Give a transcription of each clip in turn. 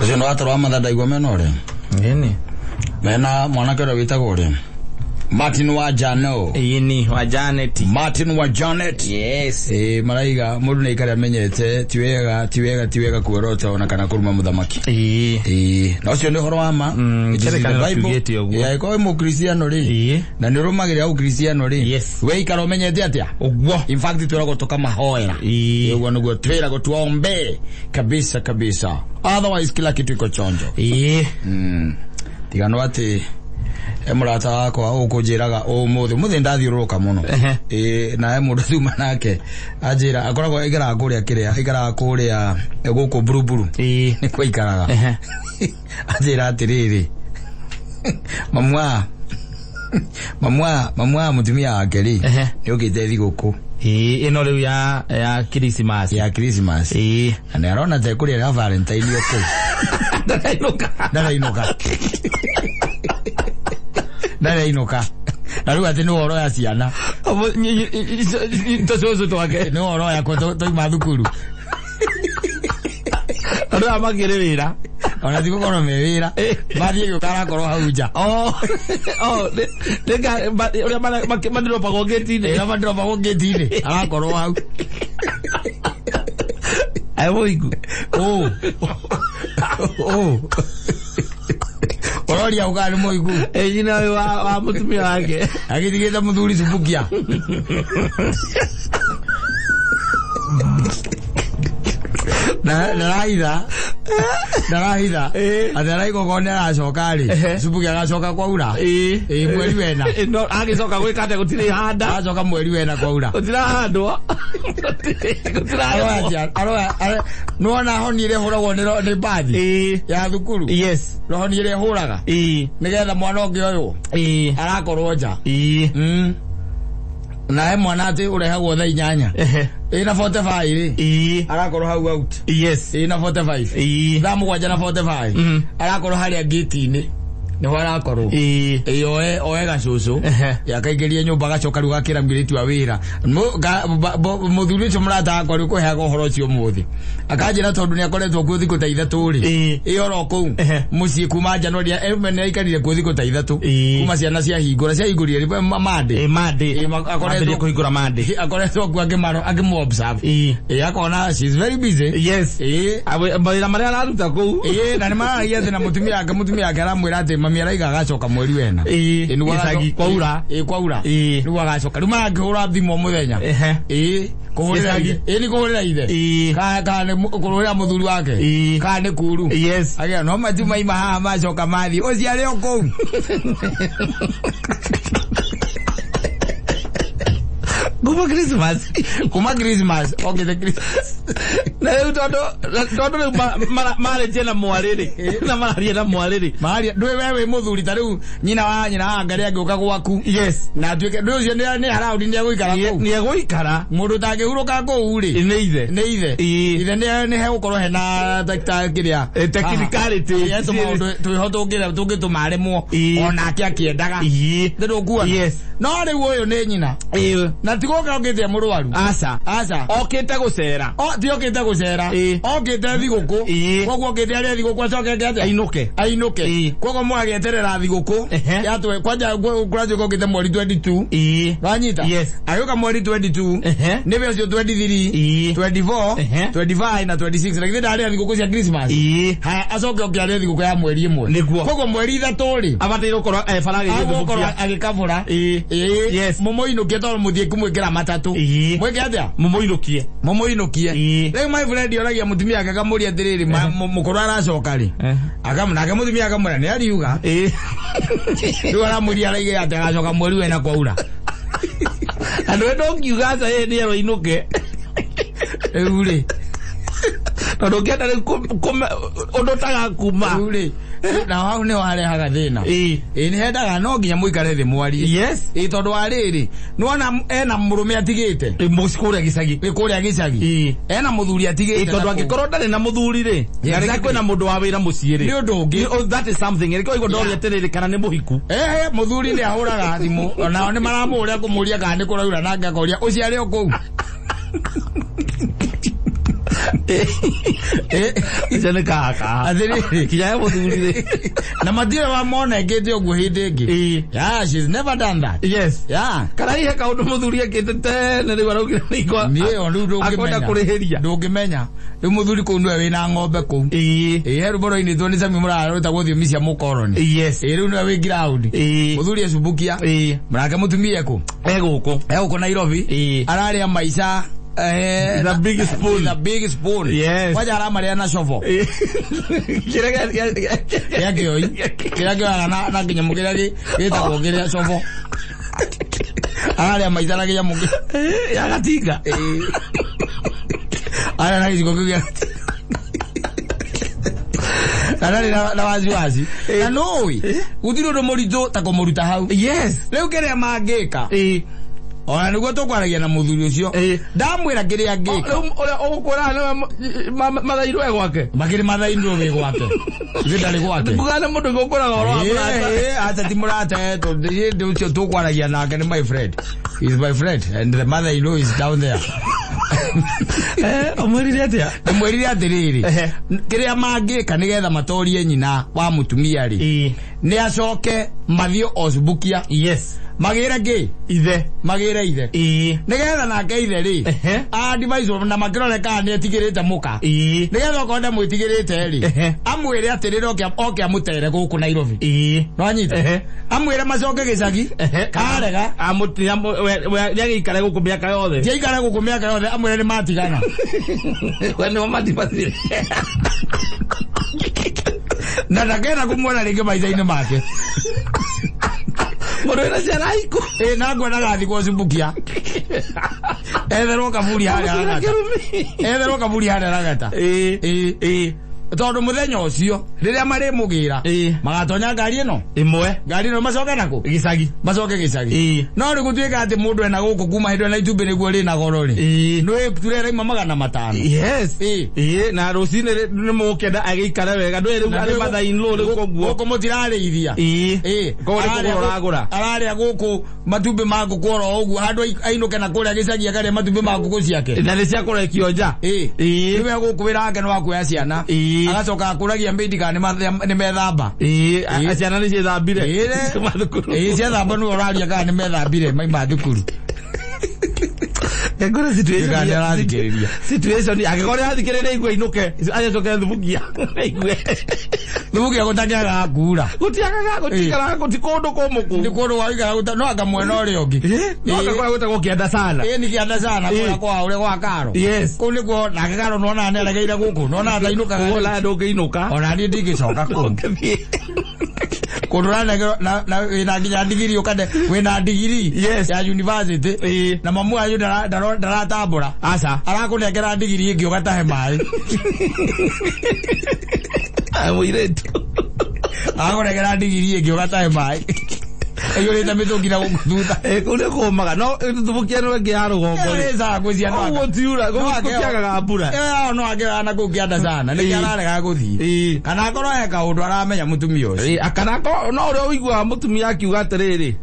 Ũcio nĩ watoro wa matha ndaigua mena ũrĩa. Nini. Mena mwanake ũrĩa wĩtagwo ũrĩa. Martin wa Jano. Ĩni wa Janet. Martin wa Janet. Yes. Ĩ maraiga mũndũ nĩ aikare amenyete ti wega ti wega ti wega kuorota ona kana kũruma mũthamaki. Ĩĩ. Ĩĩ na ũcio nĩ ũhoro wa ma. It is in the kĩrĩkanĩro Bible. kiugĩte ũguo. Ĩ, angĩkorwo wĩ mũkristiano rĩ Ĩĩ. na nĩ ũrũmagĩrĩra ũkristiano rĩ Yes. we ikara ũmenyete atĩa Ũguo. in fact twĩragwo tũkamahoera. Ĩĩ. Ũguo nĩguo twĩragwo tuombe kabisa kabisa, otherwise kila kitu iko chonjo. Ĩĩ. Tigano atĩ he mũrata wakwa ũkũnjĩraga ũmũthĩ ũmũthĩ ndathiũrũrũka mũno. Ehe. Ĩĩ, na he mũndũ thuma nake anjĩra akoragwo aikaraga kũrĩa kĩrĩa aikaraga kũrĩa gũkũ Buruburu. Ĩĩ. Nĩkuo aikaraga. Ehe. Anjĩra atĩrĩrĩ, mamwa mũtumia wake rĩ Ehe. nĩũkĩte thigũkũ Ĩĩ, ĩno rĩu ya Christmas. ya Christmas. Ĩĩ. Na nĩ arona ta ekũrĩa ya Valentine o kũu. Ndarainũka. Ndarainũka. Ndarainũka. Na rĩu atĩ nĩ ũhoro ya ciana. Tũcũcũ twake. Nĩ ũhoro ya twauma thukuru. Andũ aya makĩrĩ wĩra. Ona ti gũkorwo me wĩra. Mathiĩ gĩũka arakorwo hau nja. Oh, oh, ũrĩa mandiropagwo ngĩti-inĩ. Ĩra mandiropagwo ngĩti-inĩ. Arakorwo hau. Ai mũigu. Ũ. Ũ. Ũroria ũkaa nĩ mũigu. Ĩ nyina ũyũ wa mũtumia wake. Agĩtigĩte mũthuri cubukia. Na ndarahitha. Ndarahitha. Atĩ araigua okorwo nĩ aracoka rĩ. Cubukia agacoka kwaura. Ĩĩ. Ĩĩ mweri wena. No agĩcoka gwĩka atĩa gũtirĩ handa. Agacoka mweri wena kwaura. Gũtirahandwo. Gũtirarĩmwo. Aroya nĩwona honi ĩrĩa ĩhũragwo nĩ mbathi Ĩĩ. ya thukuru. Yes. Honi ĩrĩa ĩhũraga. Ĩĩ. Nĩgetha mwana ũngĩ ũyũ Ĩĩ. arakorwo nja. Ĩĩ. Na he mwana atĩ ũrehagwo thaa 8. Ehe. Ĩna 45 rĩ. Ĩĩ. Arakorwo hau out. Yes. Ĩna 45. Ĩĩ. Thaa 7 na 45. Arakorwo harĩa gate-inĩ. Nĩho arakorwo. Ĩĩ. Ĩĩ oe gacũcũ. Ehe. Akaingĩria nyũmba agacoka rĩu gakĩra mũirĩtu wa wĩra. Mũthuri ũcio mũrata wakwa rĩu kũheaga ũhoro ũcio ũmũthĩ. Akanjĩra tondũ nĩ akoretwo kuo thikũ ta 3 rĩ. Ĩĩ. Ĩĩ oro kũu. Ehe. Mũciĩ kuma January nĩ aikarire kuo thikũ ta 3. Ĩĩ. Kuma ciana ciahingũra ciahingũrire rĩ Monday. Ĩĩ Monday. Ĩĩ, akoretwo Ambĩrĩrie kũhingũra Monday. Akoretwo kuo akĩmũ observe. Ĩĩ. Ĩĩ akona she is very busy. Yes. Ĩĩ. Mawĩra marĩa araruta kũu. Ĩĩ na nĩ mararagia atĩ na mũtumia wake aramwĩra atĩ mami araiga agacoka mweri wena. Ĩĩ. Ĩĩ, nĩguo Gĩcagi kwaura. Ĩĩ kwaura. Ĩĩ. Nĩguo agacoka. Rĩu marakĩhũra thimũ o mũthenya. Ehe. Ĩĩ. Kũhũrĩra Gĩcagi. ithe. Ĩĩ nĩ kũhũrĩra ithe. Ĩĩ. Kana nĩ kũhũrĩra mũthuri wake. Ĩĩ. Kana nĩ kuru. Yes. Agĩa no matu maima haha macoka mathiĩ. Ũcio arĩ o kũu. Kuma Christmas. Kuma Christmas. Okĩte Christmas. Na rĩu tondũ rĩu marĩtie na mwarĩ rĩ. Na mararia na mwarĩ rĩ. Maria, ndũĩ we wĩ mũthuri ta rĩu nyina wa Ngarĩ angĩũka gwaku. Yes. Na atuĩke ndũĩ ũcio nĩ around nĩ egũikara kũu. Nĩ egũikara. Mũndũ ũtangĩhurũka kũu rĩ. Nĩ ithe. Nĩ ithe. Ĩĩ. Ithe nĩ hegũkorwo hena ta kĩrĩa. Technicality. Ĩĩ, tũmaũndũ twĩho tũngĩtũma aremwo. Ĩĩ. Onake akĩendaga. Ĩĩ. Nĩ ndũkuona. Yes. No rĩu ũyũ nĩ nyina. Ĩĩ. Na ti gũka okĩte mũrwaru. Aca. Aca. Okĩte gũcera. O ti okĩte gũcera. Ĩĩ. Okĩte thigũkũ. Ĩĩ. Koguo okĩte arĩa thigũkũ acoke atĩa? Ainũke. Ainũke. Ĩĩ. Koguo mũgagĩeterera thigũkũ. Ehe. Yatwe kwanja kwanja okĩte mweri 22. Ĩĩ. Wanyita? Yes. Agĩũka mweri 22. Ehe. Nĩwe ũcio 23. Ĩĩ. 24, Ehe. 25 na 26. Na githĩ ndarĩa thigũkũ cia Christmas? Ĩĩ. Haya acoke oke arĩe thigũkũ ya mweri ĩmwe. Nĩguo. Koguo mweri 3 rĩ. Abataire gũkorwo ebaragĩirie Agũkorwo thũbũkia. agĩkabũra. Ĩĩ. Ĩĩ. Yes. Mũmũinũkie tondũ mũthiĩ kũmwĩkĩra matatũ. Ĩĩ. Mwĩke atĩa? Mũmũinũkie. Mũmũinũkie. Ĩĩ. Rĩu my friend oragia mũtumia wake akamũria atĩrĩrĩ mũkũrũ aracoka rĩ. Nake mũtumia akamwĩra nĩ ariuga. Ĩĩ. Rĩu aramwĩria araigire atĩ agacoka mweri wena kwaura. Andũ ĩ ndũngiuga aca ĩĩ nĩ erwo ainũke. Rĩu rĩ. Tondũ ũngĩenda rĩu ũndũ ũtagakuma. Rĩu rĩ. Na hau nĩho harehaga thĩna. Ĩĩ. Ĩĩ nĩ hendaga no nginya mũikare thĩ mwarie. Yes. Ĩĩ tondũ wa rĩrĩ nĩwona ena mũrũme atigĩte. Ĩ, mũciĩ kũrĩa gĩcagi. Ĩ kũrĩa gĩcagi. Ĩĩ. Ena mũthuri atigĩte. Ĩ, tondũ na kũu. angĩkorwo ndarĩ na mũthuri rĩ, na rĩngĩ Exactly. kwĩna mũndũ wa wĩra mũciĩ rĩ. Nĩ ũndũ ũngĩ. Oh, that is something. Rĩngĩ waigua ndoria atĩrĩrĩ kana nĩ mũhiku. Ehe, mũthuri nĩ ahũraga thimũ. Onao nĩ maramũhũrĩra kũmũria kana nĩ kũraura nake akoria ũcio arĩ o kũu. Icio nĩ kaka. Atĩrĩrĩ. Kinya he mũthuri rĩ. Na matirĩ wamona ĩkĩte ũguo hĩndĩ ĩngĩ. Yeah, she's never done that. Yes. Yeah. Kana hihi he kaũndũ mũthuri ekĩte tene rĩu araugire nĩ ikwa. Niĩ o rĩu Akwenda ndũngĩmenya. kũrĩhĩria. Ndũngĩmenya. Rĩu mũthuri kũu nĩwe wĩna ng'ombe kũu. Ĩĩ he rwĩmbo rwainĩtwo nĩ Sami Mũraya rwĩtagwo thiomi cia mũkoroni. Yes. Ĩĩ rĩu nĩwe wĩ ground. Mũthuri ecumbukia. Nake mũtumia ekũ? E gũkũ. E gũkũ Nairobi. Ararĩa maica The big spoon. The big spoon. Yes. Kwanja aramarĩa na shovel. Kĩrĩa Kĩrĩa kĩoi. Kĩrĩa kĩoyaga na kĩnyamũ kĩrĩa gĩtagwo kĩrĩa shovel. Ararĩa maica na kĩnyamũ ya gatinga. Arĩa na gĩciko kĩu gĩa na ndarĩ na wasiwasi. Na nũĩ gũtirĩ ũndũ mũritũ ta kũmũruta hau. Yes. Rĩu kĩrĩa mangĩka ona nĩguo tũkwaragia na mũthuri ũcio ndamwĩra kĩrĩa angĩka. Rĩu ũrĩa ũgũkwĩra nĩwe mathairwo e gwake. Makĩrĩ mathairwo wĩ gwake. Ithuĩ ndarĩ gwake. Nguga nĩ mũndũ ũgũkwĩraga ũhoro wa mũrata. Acha ti mũrata tondũ ũcio tũkwaragia nake nĩ my friend. He is my friend and the mother in law is down there. Ũmwĩrire atĩa? Ndĩmwĩrire atĩrĩrĩ, kĩrĩa mangĩka nĩgetha matorie nyina wa mũtumia rĩ, nĩ acoke mathiĩ Osbukia. Yes. Magĩre kĩ? Ithe. Magĩre ithe. Nĩgetha nake ithe rĩ, advise na makĩrore kana nĩ etigĩrĩte mũka. Nĩgetha okorwo ndamwĩtigĩrĩte rĩ, amwĩre atĩrĩrĩ oke amũtere gũkũ Nairobi. Nĩwanyita? Amwĩre macoke gĩcagi, arega. Nĩagĩikare gũkũ mĩaka yothe. Tiaikare gũkũ mĩaka yothe, amwĩre nĩ matigana. We nĩo matibathire. Na ndakenda kũmuona rĩngĩ maica-inĩ make. Mũndũ wĩna ciana iku. Na ngwendaga athiĩ Osbukia. Etherwo kaburi harĩa Ragata. Etherwo kaburi harĩa Ragata. Tondũ mũthenya ũcio rĩrĩa marĩmũgĩra magatonya ngari ĩno ĩmwe, ngari ĩno macoke nakũ gĩcagi, macoke gĩcagi. No rĩu gũtuĩka atĩ mũndũ ena gũkũ kuma hĩndĩ ĩyo na itumbĩ nĩguo rĩna goro rĩ, nĩ tureraima 500. Yes. Na rũcinĩ nĩ mũgũkĩenda agĩikare wega, ndũĩ rĩu arĩ mother in law rĩu koguo gũkũ mũtirarĩithia. Koguo nĩ kũgũra ũragũra. Ararĩa gũkũ matumbĩ ma ngũkũ oro ũguo handũ ainũke na kũrĩa gĩcagi akarĩa matumbĩ ma ngũkũ ciake. Na nĩ cia kũrekio nja. Nĩwe gũkũ wĩra wake nĩ wa kuoya ciana. Agacoka akũragia maid kana nĩ methamba. Ciana nĩ ciethambire. Ciethamba nĩwe ũraria kana nĩ methambire maima thukuru. Ngora situation situation angĩkorwo nĩ arathikĩrĩria igue inũke agĩcoke thubukia igue thubukia gũtakĩagaga kuura gũtiagaga gũtikaraga gũti kũndũ kũmũ kũu nĩ kũndũ gwaikara no anga mwena ũrĩa ũngĩ no anga kũrĩa gwĩtagwo kĩanda sana nĩ kĩanda sana kũrĩa kwa ũrĩa gwa Karo. Yes. Kũu nĩkuo nake Karo nĩwona nĩ aregeire gũkũ nĩwona atainũkaga. Kũu ona ndũngĩinũka. Ona niĩ ndingĩcoka kũu. Kũndũ ũranegerwo na wĩna nginya ndigiri ũkane wĩna ndigiri ya university na mamu wanyu ndaratambũra. Aca. Arakũnengera ndigiri ĩngĩ ũgatahe maĩ. Mũirĩtu. Arakũnengera ndigiri ĩngĩ ũgatahe maĩ. Ĩiyũrĩte mĩtũngi na gũkũ thutha. Kũu nĩ kũmaga no thubukia nĩ ĩngĩ ya rũgongo rĩ. Ĩrĩcaga kwĩ ciana. Ũguo tiura gũtiagaga mbura. Ĩyo no angĩoya na kũu kĩanda sana nĩkĩo ararega gũthiĩ. Kana akorwo he kaũndũ aramenya mũtumia ũcio. Kana akorwo no ũrĩa ũiguaga mũtumia akiuga atĩrĩrĩ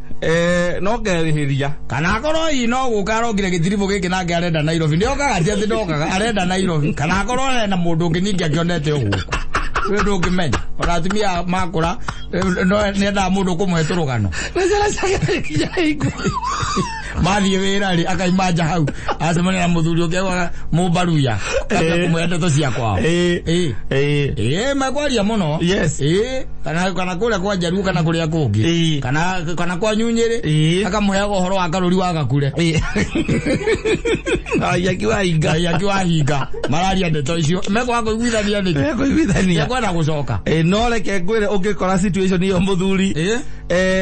no ngerĩhĩria. Kana akorwo hihi no gũka arokire gĩtiribũ gĩkĩ nake arenda Nairobi. Nĩokaga ti atĩ ndokaga arenda Nairobi. Kana akorwo hena mũndũ ũngĩ ningĩ akĩonete ũguo. Rĩu ndũngĩmenya. Ona atumia makũra nĩendaga mũndũ ũkũmũhe tũrũgano. Na ciana ciake nginya hingo. Mathiĩ wĩra rĩ akaima nja hau acemania na mũthuri ũngĩ augaga mũmbaruya kũmũhe ndeto cia kwao. Mekwaria mũno. Yes. Kana kũrĩa kwa Njaruo kana kũrĩa kũngĩ. Kana kwa Nyunyĩrĩ akamũheaga ũhoro wa Karũri wa Gakure. Ngai akiwahinga. Ngai akiwahinga. Mararia ndeto icio. Mekwaga kũiguithania nĩkĩ? Mekũiguithania. Mekwenda gũcoka. No reke ngwĩre ũngĩkora situation ĩyo mũthuri.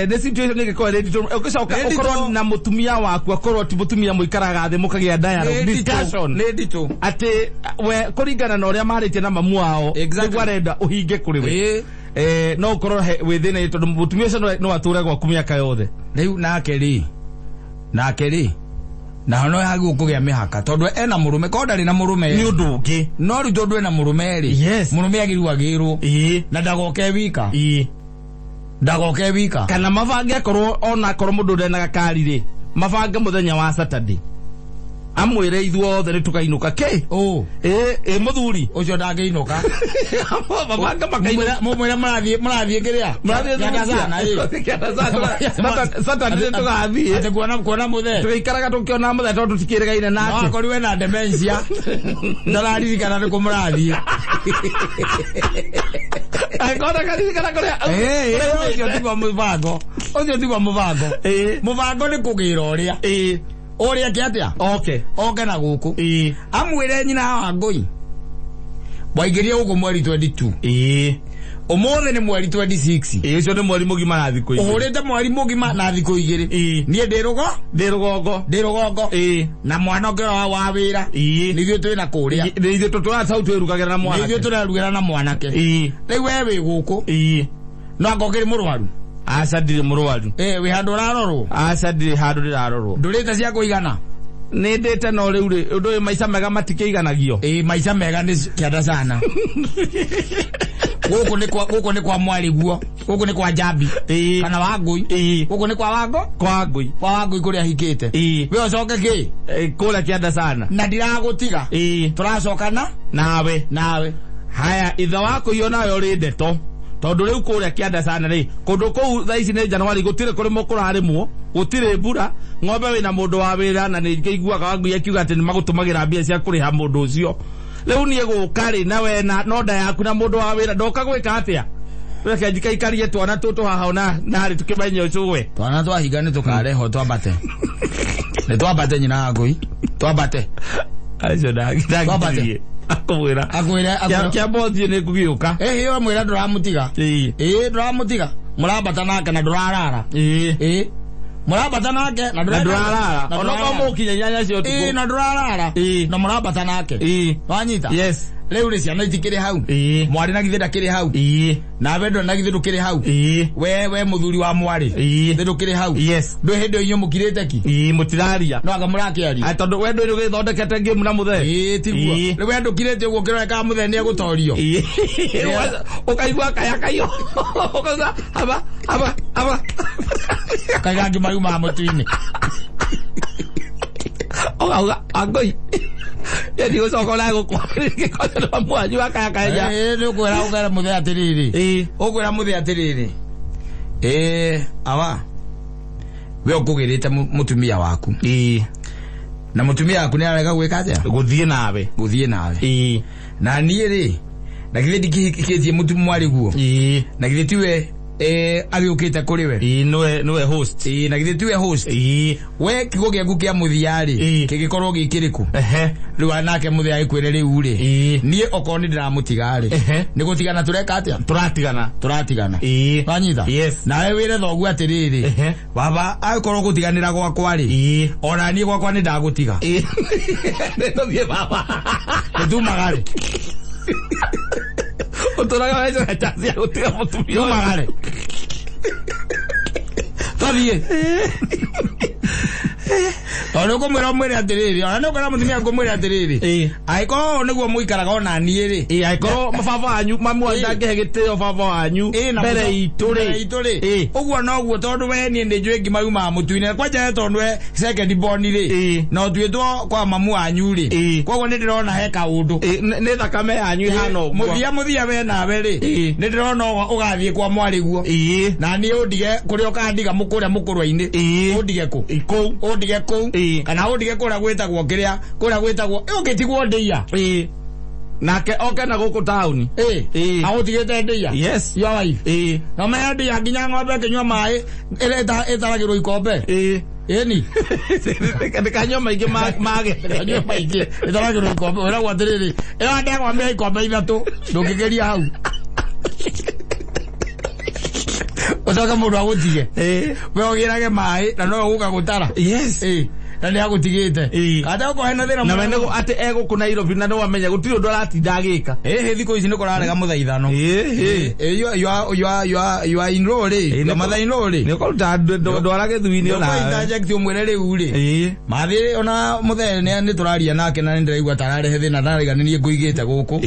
Nĩ situation ĩngĩkorwo ĩrĩ nditũ ũngĩcoka ũkorwo na mũtumia waku akorwo ti mũtumia mũikaraga thĩ mũkagĩa dialogue discussion. Nĩ nditũ. Atĩ we kũringana na ũrĩa marĩtie na mamu wao nĩguo arenda ũhinge kũrĩ we. No ũkorwo wĩ thĩna tondũ mũtumia ũcio no atũre gwaku mĩaka yothe. Rĩu nake rĩ naho no hagĩrĩirwo kũgĩa mĩhaka tondũ ena mũrũme korwo ndarĩ na mũrũme nĩ ũndũ ũngĩ no rĩu tondũ ena mũrũme rĩ mũrũme agĩrĩirwo agĩrwo na ndagoke wika ndagoke wika kana mabange akorwo ona akorwo mũndũ ndena gakari rĩ mabange mũthenya wa Saturday. Amwĩre ithuothe nĩ tũkainũka kĩ. Ĩ mũthuri ũcio ndangĩinũka. Mabanga makainũka. Mũmwĩre mũrathiĩ kĩrĩa? Kĩanda sana. Saturday tũgathiĩ. Atĩ kuona mũthee. Tũgĩikaraga tũkĩona mũthee tondũ tũtikĩrĩgaine nake. No akorirwe na dementia. Ndararirikana nĩ kũ mũrathiĩ. Angĩkorwo ndakaririkana kũrĩa. Ũcio tiguo mũbango. Ũcio tiguo mũbango. Mũbango nĩ kũgĩra ũrĩa. Ũrĩa ke atĩa? Okay. Oke na gũkũ. Amwĩre nyina wa Ngũi. Waingĩrie gũkũ mweri 22. Ũmũthĩ nĩ mweri 26. Ũcio nĩ mweri mũgima na thikũ igĩrĩ. Ũhũrĩte mweri mũgima na thikũ igĩrĩ. Niĩ ndĩ rũgo? Ndĩ rũgongo. Ndĩ rũgongo. Na mwana ũngĩ wa wĩra. Nĩ ithuĩ twĩna kũrĩa. Nĩ ithuĩ tũrathiĩ twĩrugagĩra na mwanake. Nĩ ithuĩ tũrerugĩra na mwanake. Rĩu we wĩ gũkũ. No anga ũkĩrĩ mũrwaru? Aca ndirĩ mũrwaru. Wĩ handũ ũrarorwo? Aca ndirĩ handũ ndĩrarorwo. Ndũrĩte cia kũigana? Nĩ ndĩte no rĩu rĩ, ũndũ ũyũ maica mega matikĩiganagio. Maica mega nĩ kĩanda sana. Gũkũ nĩ kwa mwarĩguo. Gũkũ nĩ kwa Njambi. Kana wa Ngũi. Gũkũ nĩ kwa Wango? Kwa Ngũi. Kwa wa Ngũi kũrĩa ahikĩte. We ũcoke kĩ? Kũrĩa kĩanda sana. Na ndiragũtiga. Tũracokana? Nawe. Nawe. Haya, ithe waku iyo nawe ũrĩ ndeto. Tondũ rĩu kũrĩa kĩanda sana rĩ, kũndũ kũu thaa ici nĩ January gũtirĩ kũrĩmwo kũrarĩmwo, gũtirĩ mbura, ng'ombe wĩna mũndũ wa wĩra na nĩ ngĩiguaga Wangui akiuga atĩ nĩ magũtũmagĩra mbia cia kũrĩha mũndũ ũcio. Rĩu niĩ gũka rĩ, na we na nonda yaku na mũndũ wa wĩra ndoka gwĩka atĩa? Reke njikaikarie twana tũtũ haha ona narĩ tũkĩmenye ũcũwe. Twana twahinga nĩ tũkarehwo twambate. Nĩ twambate nyina wa Ngũi. Twambate. Acio ndangĩthiĩ. Akwĩra. Akwĩra. Kĩamba ũthiĩ nĩ ngũgĩũka. Ĩĩ amwĩra ndũramũtiga. Ĩĩ ndũramũtiga. Mũrambata nake na ndũrarara. Ĩĩ. Mũrambata nake na ndũrarara. Onokorwo mũkinya inyanya cia ũtukũ. Ĩĩ na ndũrarara. Na mũrambata nake. Wanyita? Yes. Rĩu rĩ ciana itikĩrĩ hau. Mwarĩ na githĩ ndakĩrĩ hau. Nawe ndũrĩ na githĩ ndũkĩrĩ hau. We mũthuri wa mwarĩ. Githĩ ndũkĩrĩ hau. Yes. Ndũĩ hĩndĩ ĩyo inyuĩ mũkirĩte ki? Mũtiraria. No anga mũrakĩaria. Tondũ we ndũĩ ũgĩthondekete ngĩmu na mũthee. Tiguo. Rĩu we ndũkirĩte ũguo ũkĩrora kana mũthee nĩ egũtorio. Ũkaigua kaya kaiyũ. Ũkauga aba aba aba. Kaiga ngima yumaga mũtu-inĩ. Ũkauga Angũi. Ye ndigũcoka ona gũkwarĩria gĩkonyo na mwanyu wa kaya kaya. Nĩ ũkwĩra ũkera mũthee atĩrĩrĩ. Ũkwĩra mũthee atĩrĩrĩ. Awa. We ũkũgĩrĩte mũtumia waku. Na mũtumia waku nĩ ararega gwĩka atĩa? Gũthiĩ nawe. Gũthiĩ nawe. Na niĩ rĩ, na githĩ ndikĩhikĩtie mũtumia warĩguo? Na githĩ tiwe agĩũkĩte kũrĩ we? Nĩwe host. Na githĩ tiwe host? We kiugo gĩaku kĩa mũthia rĩ, kĩngĩkorwo gĩ kĩrĩkũ? Rĩu nake mũthia agĩkwĩre rĩu rĩ, niĩ okorwo nĩ ndĩramũtiga rĩ, nĩ gũtigana tũreka atĩa? Tũratigana. Tũratigana. Wanyita? Yes. Nawe wĩre thoguo atĩrĩrĩ, baba angĩkorwo gũtiganĩra gwakwa rĩ, ona niĩ gwakwa nĩ ndagũtiga. Nĩ tũthiĩ baba. Nĩ tumaga rĩ. Ũtũraga weca chance ya gũtiga mũtumia. Tumaga rĩ. Tũthiĩ. Tondũ ũkũmwĩra ũmwĩre atĩrĩrĩ, ona nĩ ũkwĩra mũtumia ngũmwĩre atĩrĩrĩ, angĩkorwo nĩguo mũikaraga ona niĩ rĩ, angĩkorwo baba wanyu, mamu wanyu ndangĩhe gĩtĩo baba wanyu mbere itũ rĩ, ũguo noguo tondũ we niĩ nĩ njũĩ ngima yumaga mũtu-inĩ, kwanja we tondũ we second born rĩ, na ũtuĩtwo kwa mamu wanyu rĩ, koguo nĩ ndĩrona he kaũndũ. Nĩ thakame yanyu ĩhana ũguo. Mũthia we nawe rĩ, nĩ ndĩrona ũgathiĩ kwa mwarĩguo. Na niĩ ũndige kũrĩa ũkandiga kũrĩa mũkũrwa-inĩ. Ũndige kũ? Kũu. Ũndige kũu. Kana ũndige kũrĩa gwĩtagwo kĩrĩa, kũrĩa gwĩtagwo, ũngĩtigwo ndĩia. Nake oke na gũkũ taũni. Agũtigĩte ndĩia. Yes. Your wife. Na maya ndĩia nginya ng'ombe ĩkĩnyua maĩ, ĩtaragĩrwo ikombe. Ĩni. Ndĩkanyua maingĩ mage. Ndĩkanyue maingĩ, ĩtaragĩrwo ikombe. Wĩragwo atĩrĩrĩ, ĩyo ndegwa mĩa ikombe ithatũ, ndũngĩgeria hau. Ũcoke mũndũ agũtige. We ũgĩrage maĩ, na nowe ũgũka gũtara. Yes. Na nĩ agũtigĩte. Ate ũkorwo hena thĩna Na we nĩguo atĩ egũkũ Nairobi na nĩwamenya gũtirĩ ũndũ aratinda agĩka. Thikũ ici nĩ kũrarega mũthaithano. You are in law rĩ. You mother in law rĩ. Nĩ ũkũruta ndwara gĩthui-inĩ ona. Nĩ ũkũ-interject ũmwĩre rĩu rĩ. Mathĩ ona mũthee nĩ tũraria nake na nĩ ndĩraigua ta ararehe thĩna ndaraiga nĩ niĩ ngũigĩte gũkũ.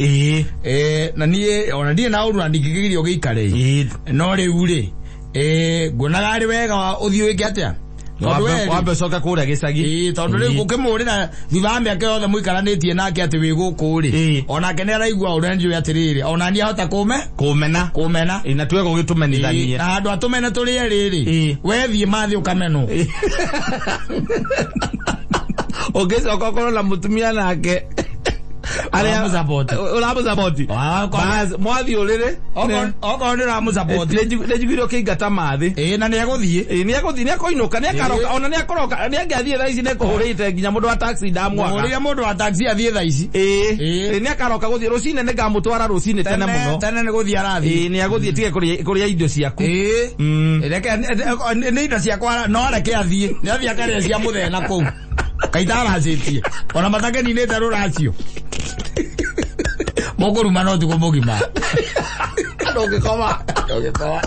Na niĩ ona ndirĩ na ũru na ndingĩkĩgiria ũgĩikare. No rĩu rĩ, nguonaga arĩ wega ũthiĩ wĩke atĩa? Wambe ũcoke kũrĩa gĩcagi. Ĩĩ, tondũ rĩu ũkĩmũrĩra thutha wa mĩaka yothe mũikaranĩtie nake atĩ wĩ gũkũ rĩ, onake nĩ araigua ũrĩa njũĩ atĩrĩrĩ, ona niĩ ahota kũmena. Ĩ, na tuwe gũgĩtũmenithanie. Na handũ atũmene tũrĩ erĩ rĩ, wethiĩ mathĩ ũkamenwo. Ũngĩcoka ũkorwo na mũtumia nake Ũramũsapoti. Mwathiĩ ũrĩrĩ. Okorwo nĩ ũramũsapoti. Nĩ njiguire ũkĩingata mathĩ. Ĩĩ, na nĩ egũthiĩ. Ĩĩ, nĩ egũthiĩ, nĩ ekũinũka, nĩ akaroka, ona nĩ akoroka, nĩ angĩathiĩ thaa ici nĩ ekũhũrĩte nginya mũndũ wa taxi ndamwaga. Mũhũrĩre mũndũ wa taxi athiĩ thaa ici. Ĩĩ, nĩ akaroka gũthiĩ rũcinĩ, nĩ ngamũtwara rũcinĩ tene mũno. Tene nĩ gũthiĩ arathiĩ. Ĩĩ, nĩ agũthiĩ tige kũrĩa indo ciaku. Ĩĩ. Reke nĩ indo ciakwa no reke athiĩ. Nĩ athiĩ akarĩa cia mũthee na kũu. Kaita aracĩtie. Ona matakeninĩte rũracio. Mũkũruma no ũtukũ mũgima. Ndũngĩkoma. Ndũngĩkoma.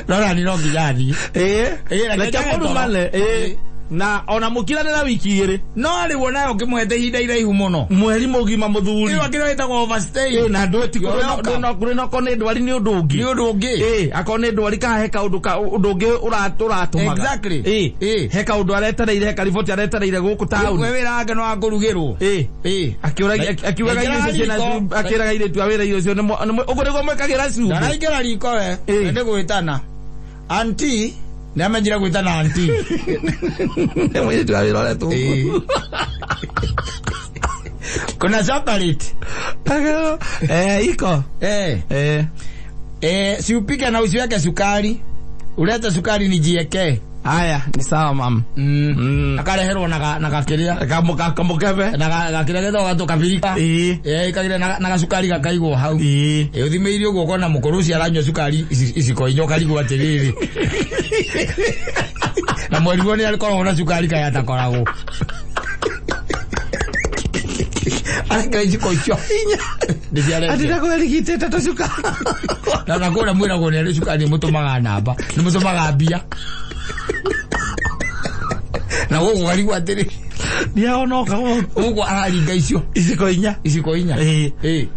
No nani no nginya athiĩ. Ĩĩ. Reke mũrumane. Ĩĩ. Na ona mũkiranĩra wiki igĩrĩ. No rĩu onayo ũkĩmũhete ihinda iraihu mũno. Mweri mũgima mũthuri. Ĩyo kĩrĩa ĩtagwo overstay. Ĩĩ, na ndũ ti kũrĩ no ko nĩ ndwari nĩ ũndũ ũngĩ. Nĩ ũndũ ũngĩ. Ĩĩ, akorwo nĩ ndwari kana he kaũndũ ka ũndũ ũngĩ ũratũmaga. Exactly. Ĩĩ. He kaũndũ aretereire, he kariboti aretereire gũkũ taũni. We wĩra wake no wa kũrugĩrwo. Ĩĩ. Ĩĩ. Akĩũragia akiugaga irio icio ciĩna cumbĩ, akĩraga airĩtu a wĩra irio icio ũguo nĩguo mwĩkagĩra cumbĩ. Ndaraingĩra riko we. Nĩ gwĩtana. Auntie, nĩ amenyire gwĩtana auntie. Nĩ mũirĩtu wa wĩra ũrĩa tũkũ. Kuna chocolate. Iko. Si upike na usiweke sukari. Ulete sukari nijiekee. Haya, ni sawa mama. Akareherwo na gakĩrĩa. Kamũkebe. Na gakĩrĩa getagwo gatũkabirika. Ĩĩ. Ĩĩ, na gacukari gakaigwo hau. Ĩĩ. Ĩĩ, ũthimĩire ũguo ũkona mũkũrũ ũcio aranyua cukari iciko inya ũkarigwo atĩrĩrĩ. Na mweriguo nĩ akoragwo na cukari kaĩ atakoragwo. Arekera iciko icio inya. Nĩ Ati ndakũrigitĩte tũcukari. Na kũrĩa mwĩragwo nĩ arĩ cukari nĩ mũtũmaga namba, nĩ mũtũmaga mbia. Na gũkũ karigwo atĩrĩ. Nĩahonoka gũkũ. Gũkũ araringa icio. Iciko inya. Iciko inya. Ĩĩ.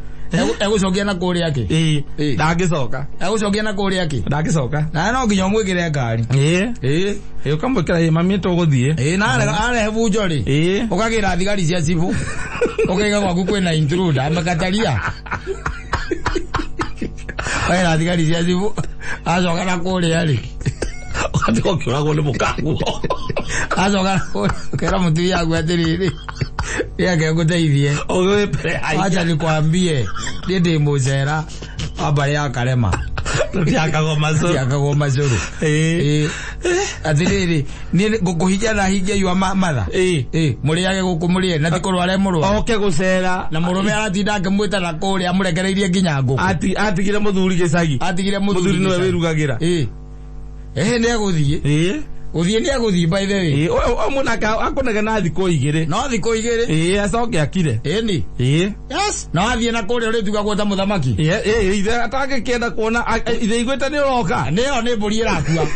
Egũcokia na kũrĩa kĩ? Ĩĩ. Ndangĩcoka. Egũcokia na kũrĩa kĩ? Ndangĩcoka. Na no nginya ũmwĩkĩre ngari. Ĩĩ. Ĩĩ. Ĩĩ, ũkamwĩkĩra ĩ mami tũgũthiĩ. Ĩĩ, na arehe bunjo rĩ. Ĩĩ. Ũkagĩra thigari cia cibũ. Ũkaiga gwaku kwĩna intruder amekataria. Ũkagĩra thigari cia cibũ. Acoka na kũrĩa rĩ. Ũgatiga ũkĩũragwo nĩ mũkaguo. Acoka na kũrĩa ũkera mũtumia waku atĩrĩrĩ. Reke ngũteithie. Ũgĩwĩ mbere ya Acha nikwambie, niĩ ndĩ mũcera wa mbarĩ ya Karema. Tũtiakagwo macũrũ. Tũtiakagwo macũrũ. Ĩĩ. Atĩrĩrĩ, niĩ ngũkũhingia na hingia yua matha. Ĩĩ. Ĩĩ, mũrĩage gũkũ mũrĩe na ti kũrwara mũrwaru. Oke gũcera. Na mũrũme aratinda akĩmwĩta na kũrĩa amũrekereirie nginya ngũkũ. Atigire mũthuri gĩcagi. Atigire mũthuri Mũthuri nĩwe wĩrugagĩra. Ĩĩ. Ĩĩ, nĩ egũthiĩ. Ĩĩ. Gũthiĩ nĩ egũthiĩ by the way. Ĩĩ, ũyũ mũnake akũnegena thikũ igĩrĩ. No thikũ igĩrĩ. Ĩĩ, acoke akire. Ĩĩ ni. Ĩĩ. Yes. No athiĩ na kũrĩa ũrĩtugagwo ta mũthamaki. Ĩĩ, ithe atangĩkĩenda kuona ithe iguĩte nĩ ũroka. Nĩyo nĩ mbũri ĩrakua.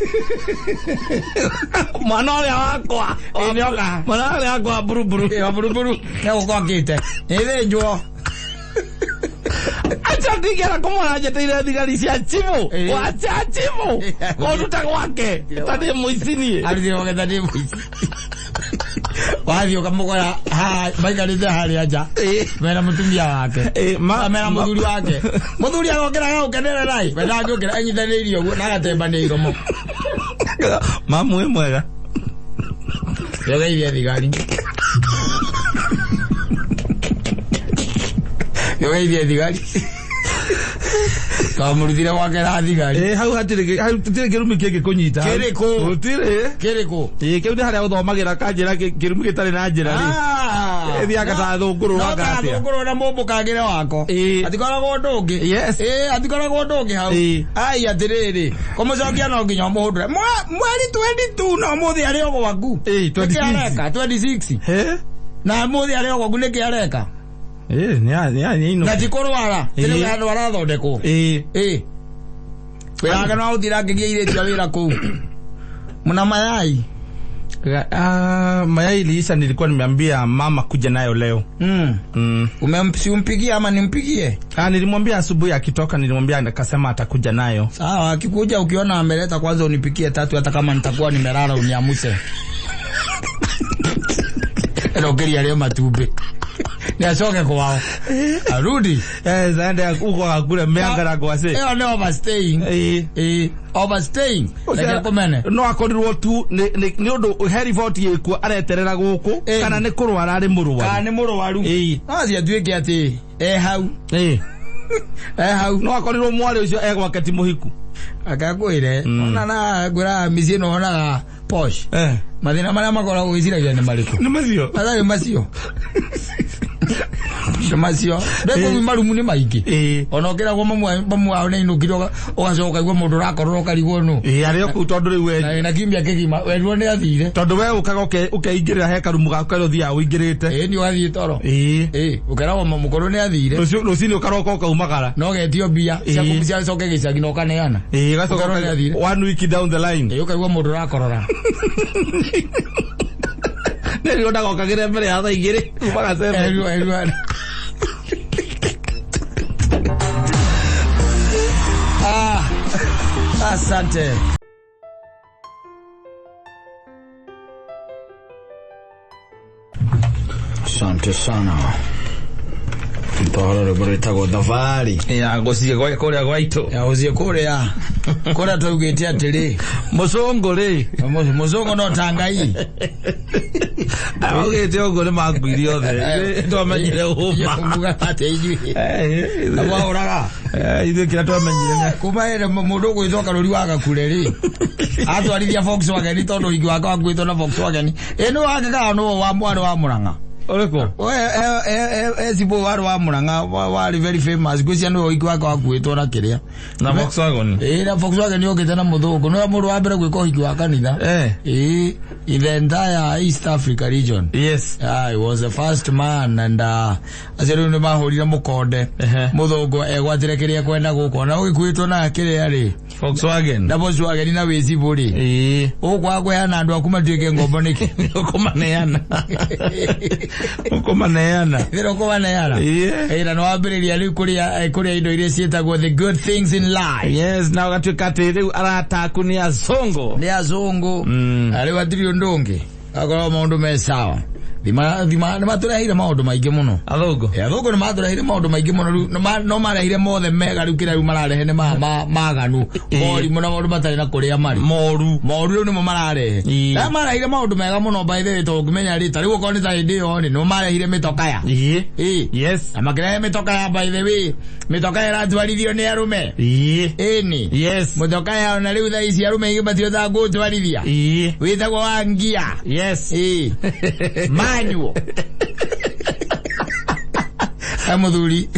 Mwana ũrĩa wakwa. Ĩĩ, nĩoka. Mwana ũrĩa wakwa mburuburu. Ĩĩ, wa mburuburu. Nĩegũkorwo akĩte. Ĩthĩnjwo. Acha ndigera kũmwona njeteire thigari cia chibũ. Wacha chibũ. Kũnduta gwake. Ta ndĩ mũici niĩ. Arutire gwake ta ndĩ mũici. Wathiĩ ũkamũkora haha maikarĩte harĩa nja. Mena mũtumia wake. Mena mũthuri wake. Mũthuri arokĩra agagũkenerera ĩ. We ndangĩũkĩra anyitanĩirie ũguo na agatembania iromo. Mamu wĩ mwega. Yogeire thigari. Yogeire thigari. Twamũrutire gwake na thigari. Ĩĩ, hau hatirĩ hau hatirĩ kĩrumi kĩngĩkũnyita. Kĩrĩkũ? Gũtirĩ. Kĩrĩkũ? Ĩĩ, kĩu nĩ harĩa ũthomagĩra kanjĩra kĩrumi gĩtarĩ na njĩra rĩ. Ĩthiaga ta thũngũrũ No wanga ta atĩa. thũngũrũ na mũmbũkangĩre wako. Ĩĩ. Atikoragwo ũndũ ũngĩ. Yes. Ĩĩ, atikoragwo ũndũ ũngĩ hau. Ĩĩ. Ai atĩrĩrĩ, kũmũcokia no nginya ũmũhũndũre. Mweri 22 no ũmũthĩ arĩ o gwaku. Ĩĩ, Nĩkĩ 26. areka? 26. He? Na ũmũthĩ arĩ o gwaku nĩkĩ areka? Ĩĩ, nĩ Na ti kũrwara. Ĩĩ. Tĩrĩ handũ arathondekwo. Ĩĩ. Ĩĩ. Wĩra wake no gũtinda akĩgia airĩtu a wĩra kũu. Mna mayai? Mayai iliisha, nilikuwa nimeambia mama kuja nayo leo. Si umpigie ama nimpigie? Nilimwambia asubuhi akitoka, nilimwambia akasema atakuja nayo. Sawa, akikuja ukiona ameleta kwanza unipikie tatu, hata kama nitakuwa nimelala uniamuse. Ĩrokeria arĩo matumbĩ nĩ acoke kwao arudi. Eh, aende huko akakule mĩanga na ngwacĩ. Ĩyo nĩ overstaying. Ĩĩ. Ĩĩ, overstaying, reke kũmene. No akorirwo tu nĩ ũndũ he riboti ĩkuo areterera gũkũ. Ĩĩ. Kana nĩ kũrwara arĩ mũrwaru. Kana nĩ mũrwaru. Ĩĩ. No ciatuĩke atĩ e hau. Ĩĩ. E hau. No akorirwo mwarĩ ũcio e gwake ti mũhiku. Akakwĩre ona na ngwĩraga mĩciĩ ĩno onaga posh. Eh. Mathĩna marĩa makoragwo wĩciragia nĩ marĩkũ? Nĩ macio. Matarĩ macio, nĩ macio ndĩkũu marumu nĩ maingĩ. Ĩĩ. Ona ũkĩragwo mamu wao nĩ ainũkire, ũgacoka ũkaigua mũndũ ũrakorora ũkarigwo nũ. Ĩĩ, arĩ o kũu tondũ rĩu we Na wĩna kiumia kĩgima werirwo nĩ athire. Tondũ we ũkaga ũkeingĩrĩra he karumu gaku karĩa ũthiaga ũingĩrĩte. Ĩĩ, nĩ ũgathiĩ toro. Ĩĩ. Ĩĩ, ũkeragwo mũkũrũ nĩ athire. Rũcinĩ ũkaroka ũkaumagara. No getio mbia Ĩĩ. ciacoke gĩcagi na ũkaneana. Ĩĩ, ũgacoka Ũkerwo nĩ athire. One week down the line. Ĩĩ, ũkaigua mũndũ ũrakorora. Nĩrĩo ndagokagĩre mbere ya thaa 2 umaga 7. Erirwo erirwo. Ah, asante. Asante sana. Tũhoro rwĩmbo rwĩtagwo thabarĩ ya gũciĩ kũrĩa gwaitũ. Ya gũthiĩ kũrĩa twaugĩte atĩrĩ, mũcũngũ rĩ, mũzũngũ no ta Ngai. Augĩte ũguo nĩ makuire othe. Twamenyire ũma. Muga atĩ ithuĩ mwaũraga. Ithuĩ kĩrĩa twamenyire kuma ĩrĩ mũndũ ũgwĩtwo Karũri wa Gakure rĩ, atwarithia Volkswagen tondũ ũhiki wake wakuĩtwo na Volkswagen ĩ nĩ wake kana nĩ wa mwarĩ wa Mũrang'a? Ũrĩkũ? Cibũ warĩ wa Mũrang'a, warĩ very famous, ngwĩciria nĩwe ũhiki wake wakuĩtwo na kĩrĩa. Na Volkswagen. Ĩ, na Volkswagen yũkĩte na mũthũngũ, nĩwe mũndũ wa mbere gwĩka ũhiki wa kanitha. Ĩ, in the entire East Africa region. Ah, he was the first man and acio rĩu nĩ mahũrire mũkonde. Mũthũngũ egwatĩre kĩrĩa ekwenda gũkũ na ũgĩkuĩtwo na kĩrĩa rĩ, Volkswagen. Na Volkswagen na wĩcibũ rĩ, ũgũkwaga kũheana andũ aku matuĩke ngombo nĩkĩ? Ũkũmaneana. Ũkũmaneana. Thĩra ũkũmaneana. Ĩĩ. Ĩ, na nĩ wambĩrĩria rĩu kũrĩa indo iria ciĩtagwo the good things in life. Yes, na ũgatuĩka atĩ rĩu arata aku nĩ azũngũ. Nĩ azũngũ. Na rĩu hatirĩ ũndũ ũngĩ, akorwo maũndũ me sawa, thima thima nĩ matũreheire maũndũ maingĩ mũno. Athũngũ. Ĩ, athũngũ nĩ matũreheire maũndũ maingĩ mũno. Rĩu no marehire mothe mega, rĩu kĩrĩa rĩu mararehe nĩ maganu, morimũ na maũndũ matarĩ na kũrĩa marĩ. Moru. Moru rĩu nĩmo mararehe. Na marehire maũndũ mega mũno, by the way, tondũ ũngĩmenya rĩ, ta rĩu okorwo nĩ ta hĩndĩ ĩyo rĩ, nĩmo marehire mĩtokaya. Ĩ. Na makĩrehe mĩtokaya, by the way, mĩtokaya ĩratwarithio nĩ arũme. Ĩni. Mũtokaya ona rĩu thaa ici arũme aingĩ matihotaga kũũtwarithia. Wĩtagwo wa ngia. Ĩ, manyuo e mũthuri.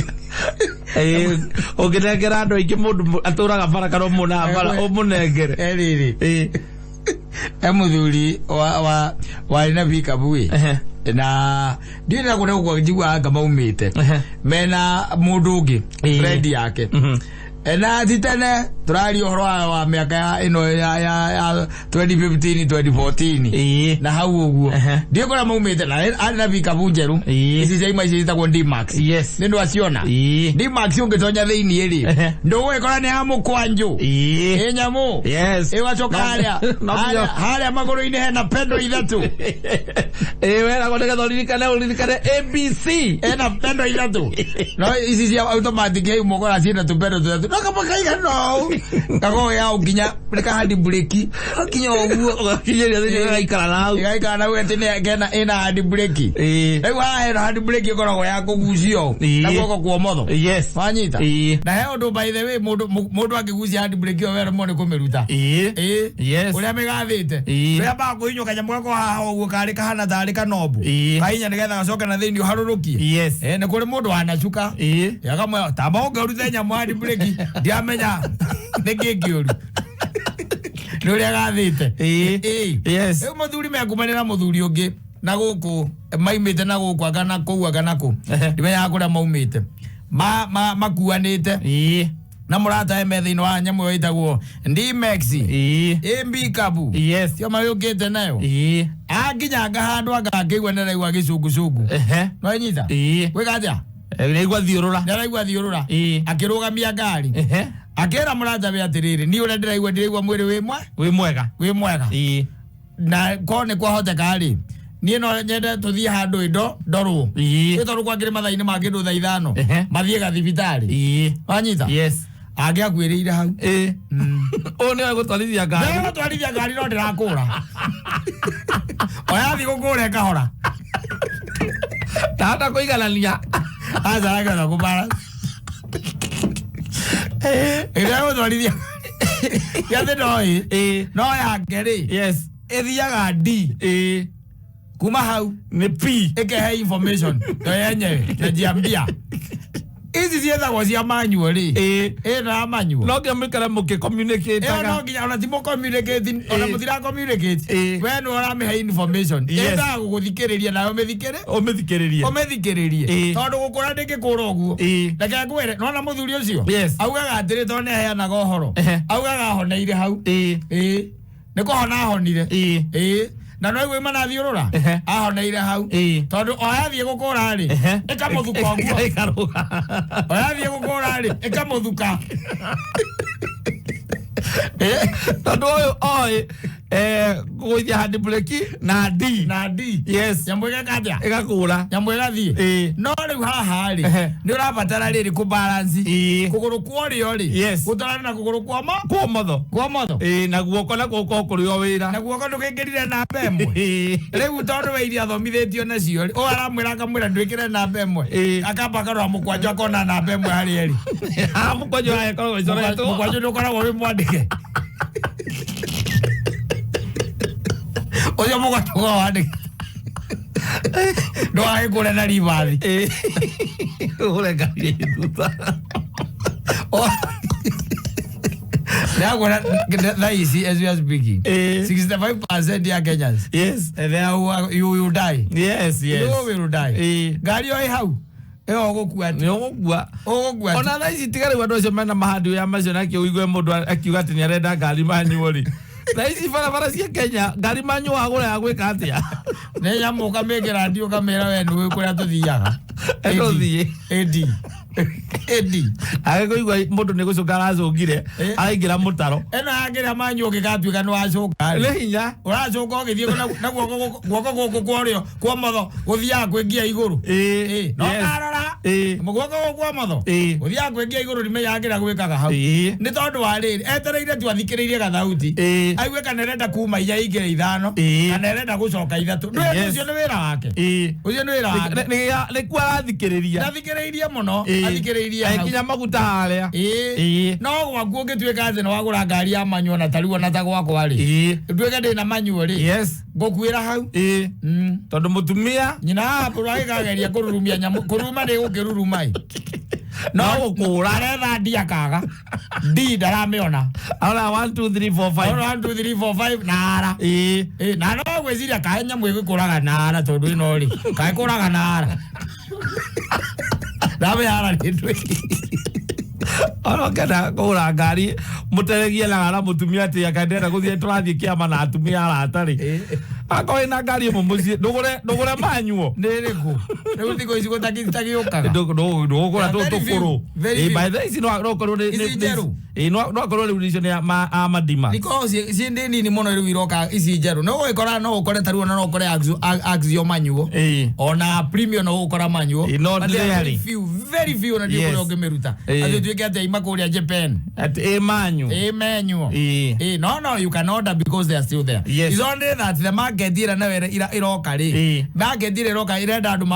Ĩĩ, ũngĩnengera andũ aingĩ, mũndũ atũraga bara kana ũmuonaga bara ũmũnengere. E rĩrĩ, e mũthuri wa warĩ na pickup ĩ, na ndiũĩ na kũrĩa gũkwa njiguaga anga maumĩte mena mũndũ ũngĩ, friend yake. Na ti tene, tũraria ũhoro wa mĩaka ya ĩno ya 2015, 2014 na hau ũguo. Ndiũĩ kũrĩa maumĩte na arĩ na pickup njerũ. Ici cia ima ici ciĩtagwo D-Max. Nĩ ndwaciona? D-Max ũngĩtonya thĩiniĩ rĩ, ndũgũgĩkora nĩ ya mũkwanjũ. Ĩ nyamũ. Ĩgacoka harĩa No harĩa magũrũ-inĩ hena pendo ithatũ. Ĩĩ, weragwo nĩgetha ũririkane ABC. Ena pendo ithatũ, no ici cia automatic hau mũkora ciĩna tũpendo tũtatũ, no kama kaigana ũũ kagogo ya nginya nĩ kahandi breki kinya ũguo. Ũgakinyĩria thĩinĩ gagaikara na hau. Ĩgaikara na atĩ kena ĩna handi breki. Rĩu haha hena handi breki ĩkoragwo ya kũgucio na guoko kwa ũmotho. Wanyita? Na he ũndũ, by the way, mũndũ angĩgucia handi breki ĩyo weremwo nĩ kũmĩruta. Ĩĩ. Ũrĩa mĩgathĩte, ũrĩa ambaga kũhinywo kanyamũ gako haha ũguo karĩ kahana tarĩ kanombu, kahinya nĩgetha gacoke na thĩinĩ ũharũrũkie. Eh, nĩ kũrĩ mũndũ wanacuka akamwĩra tamba ũngĩrute nyamũ handi breki, ndiamenya nĩ kĩ kĩũru nĩ ũrĩa gathĩte. Ĩĩ. Rĩu mũthuri mekumanĩra mũthuri ũngĩ na gũkũ maimĩte na gũkũ anga na kũu anga na kũ, ndimenyaga kũrĩa maumĩte, makuanĩte na mũrata me thĩinĩ wa nyamũ ĩyo ĩtagwo D-Max, ĩ mbikabu cio mayũkĩte nayo. Akinyanga handũ anga akĩigua nĩ araigua gĩcungucungu. Nĩwanyita? Gwĩka atĩa? Nĩaigua thiũrũra. Nĩ araigua thiũrũra. Akĩrũgamia ngari, akĩra mũrata we atĩrĩrĩ, niĩ ũrĩa ndĩraigua mwĩrĩ wĩ mwe Wĩ mwega. Wĩ mwega. Na korwo nĩ kwahoteka rĩ, Niĩ no nyende tũthiĩ handũ indo ndorwo. Ĩĩ. Ĩ tondũ kwangĩrĩ mathaa-inĩ ma kĩndũ thaa 5. Ehe. Mathiĩ gathibitarĩ. Ĩĩ. Wanyita? Yes. Angĩakuĩrĩire hau. Ĩĩ. Ũyũ nĩwe gũtwarithia ngari. Ndĩrenda gũtwarithia ngari no ndĩrakũra. Oya thiĩ gũkũra ĩkahora. Ndahota kũiganania. Aca aragera kũbara. Ĩrĩa gũtwarithia. Gĩathĩ no ĩ. Ĩĩ. No yake rĩ. Yes. Ĩthiaga D. Ĩĩ. Kuma hau Nĩ P. ĩkehe information to yenyewe najiambia. Ici ciĩtagwo cia manual rĩ. Ĩĩ. Ĩno ya manual. No nginya mũikare Ĩyo no mũgĩ-communicate-aga. nginya ona ti mũcommunicate ona Ĩĩ. mũtira communicate. Ĩĩ. We nĩwe ũramĩhe information. Yes. Ĩendaga gũgũthikĩrĩria nawe ũmĩthikĩrĩ Ũmĩthikĩrĩrie. ũmĩthikĩrĩrie. Ĩĩ. Tondũ gũkũra ndĩngĩkũra ũguo. Ĩĩ. Reke ngwĩre nona mũthuri ũcio. Yes. Augaga atĩrĩ tondũ nĩaheanaga ũhoro. Ehe. Augaga ahoneire hau. Ĩĩ. Ĩĩ. Nĩ kũhona ahonire. Ĩĩ. Ĩĩ. Na no igua manathiũrũra. Ehe. Ahoneire hau. Ĩĩ. Tondũ o yathiĩ gũkũra rĩ. Ehe. Ĩkamũthuka ũguo. Ĩkarũga. O yathiĩ gũkũra rĩ. Ĩkamũthuka. Tondũ ũyũ oĩ kũgũithia hand brake na D. Na D. Yes. Nyamũ ĩgeka atĩa? Ĩgakũra. Nyamũ ĩgathiĩ. Ĩĩ. No rĩu haha rĩ. Ehe. Nĩ ũrabatara rĩrĩ kũbalance. Ĩĩ. Kũgũrũ kwa ũrĩo rĩ. Yes. Gũtwarane na kũgũrũ kwa mo. Kwa ũmotho. Kwa ũmotho. Ĩĩ na guoko nakuo gũkorwo kũrĩ o wĩra. Na guoko ndũgĩkĩrire namba ĩmwe. Ĩĩ. Rĩu tondũ we iria athomithĩtio nacio rĩ, ũyũ aramwĩra akamwĩra ndwĩkĩre namba ĩmwe. Ĩĩ. Akamba akarora mũkwanjũ akona namba ĩmwe harĩ erĩ. Ah, mũkwanjũ wake ĩkoragwo ĩcoretwo. Mũkwanjũ nĩ ũkoragwo wĩ mwandĩke. Ũcio mũkwanjũ ũkoragwo wandĩke. Ndũgagĩkũre na ribathi. Ĩĩ. Ũhũre ngari ĩ thutha. Ndĩrakwĩra thaa ici as we are speaking. Ĩĩ. 65% ya Kenyans. Yes. They are, you will die. Yes, yes. You will die. Ĩĩ. Ngari ĩyo ĩ hau. Ĩyo ũgũkua atĩ. Nĩ ũgũkua. Ũgũkua atĩ. Ona thaa ici tiga rĩu andũ acio mena mahandi ya macio nakĩo ũigue mũndũ akiuga atĩ nĩarenda ngari manual rĩ. Thaa ici barabara cia Kenya ngari manual wagũra ya gwĩka atĩa? Nĩ nyamũ ũkamĩkĩra ndi ũkamĩra we nĩũĩ kũrĩa tũthiaga. Tũthiĩ. AD. AD. Agĩkũigua mũndũ nĩ gũcũnga aracũngire Ĩĩ. araingĩra mũtaro. Ĩno yakĩrĩa manyu ũngĩgatuĩka nĩ wacũnga rĩ. Nĩ hinya. Ũracũnga ũgĩthiĩ na guoko gũkũ kwa ũrĩo kwa ũmotho gũthiaga kwĩ ngia igũrũ. Ĩĩ. No Yes. ndarora. Ĩĩ. Guoko gũkũ kwa ũmotho. Ĩĩ. Gũthiaga kwĩ ngia igũrũ ndimenyaga kĩrĩa gwĩkaga hau. Ĩĩ. Nĩ tondũ wa rĩrĩ etereire tu athikĩrĩirie gathauti. Ĩĩ. Aigue kana arenda kuma inya ingĩre ithano. Ĩĩ. Kana arenda gũcoka ithatũ. Ndũĩ Yes. ũcio nĩ wĩra wake. Ĩĩ. Ũcio nĩ wĩra wake. Nĩkuo arathikĩrĩria. Ndathikĩrĩirie mũno. Ĩĩ. Athikĩrĩirie hau. Agĩkinya maguta harĩa. Ĩĩ. Ĩĩ. No gwaku ũngĩtuĩka atĩ nĩ wagũra ngari ya manyuo na tarĩu ona ta gwakwa rĩ. Ĩĩ. Nduĩke ndĩna manyuo rĩ. Yes. Ngũkuĩra hau. Ĩĩ. Tondũ mũtumia Nyina apũrwo agĩkageria kũrurumia nyamũ kũruruma nĩ gũkĩruruma ĩ. no gũkũra. Aretha ndi akaga. Ndi ndaramĩona. Arora 1 2 3 4 5. Arora 1 2 3 4 5 na ara. Ĩĩ. Ĩĩ na no gwĩciria kaĩ nyamũ ĩgĩkũraga na ara tondũ ĩno rĩ. Kaĩ kũraga na ara. Ndamĩ ara nĩ ndwĩ. Ona ũngĩenda kũgũra ngari mũteregie na na mũtumia atĩ anga ndĩrenda gũthiĩ tũrathiĩ kĩama na atumia arata rĩ. Akorwo wĩna ngari ĩmwe mũciĩ ndũgũre manyuo. Nĩ ĩrĩkũ? Rĩu thikũ ici gũtagĩũkaga. Ndũgũra Very few, tũkũrũ. very Ĩĩ few. by the way ici no okorwo nĩ Ici njerũ. Ĩĩ no akorwo rĩu icio nĩ a Madima. Ikoragwo ciĩ ndĩ nini mũno rĩu iroka ici njerũ. No ũgĩkora no ũkore tarĩu ona no ũkore Axio manyuo. Ĩĩ. Ona premium no ũgũkora manyuo. Ĩĩ, no But they are rarely. very few, very few ona ndiũ Yes. kũrĩa ũngĩmĩruta. Ĩĩ. Atĩ ũtuĩke atĩ aima kũrĩa Japan. Atĩ ĩ manyu. Ĩĩ menyuo. Ĩĩ. Ĩĩ, no you can order because they are still there. Yes. It's only that the market ĩrĩa nayo ĩroka rĩ. Ĩĩ. Market ĩrĩa ĩroka ĩrenda andũ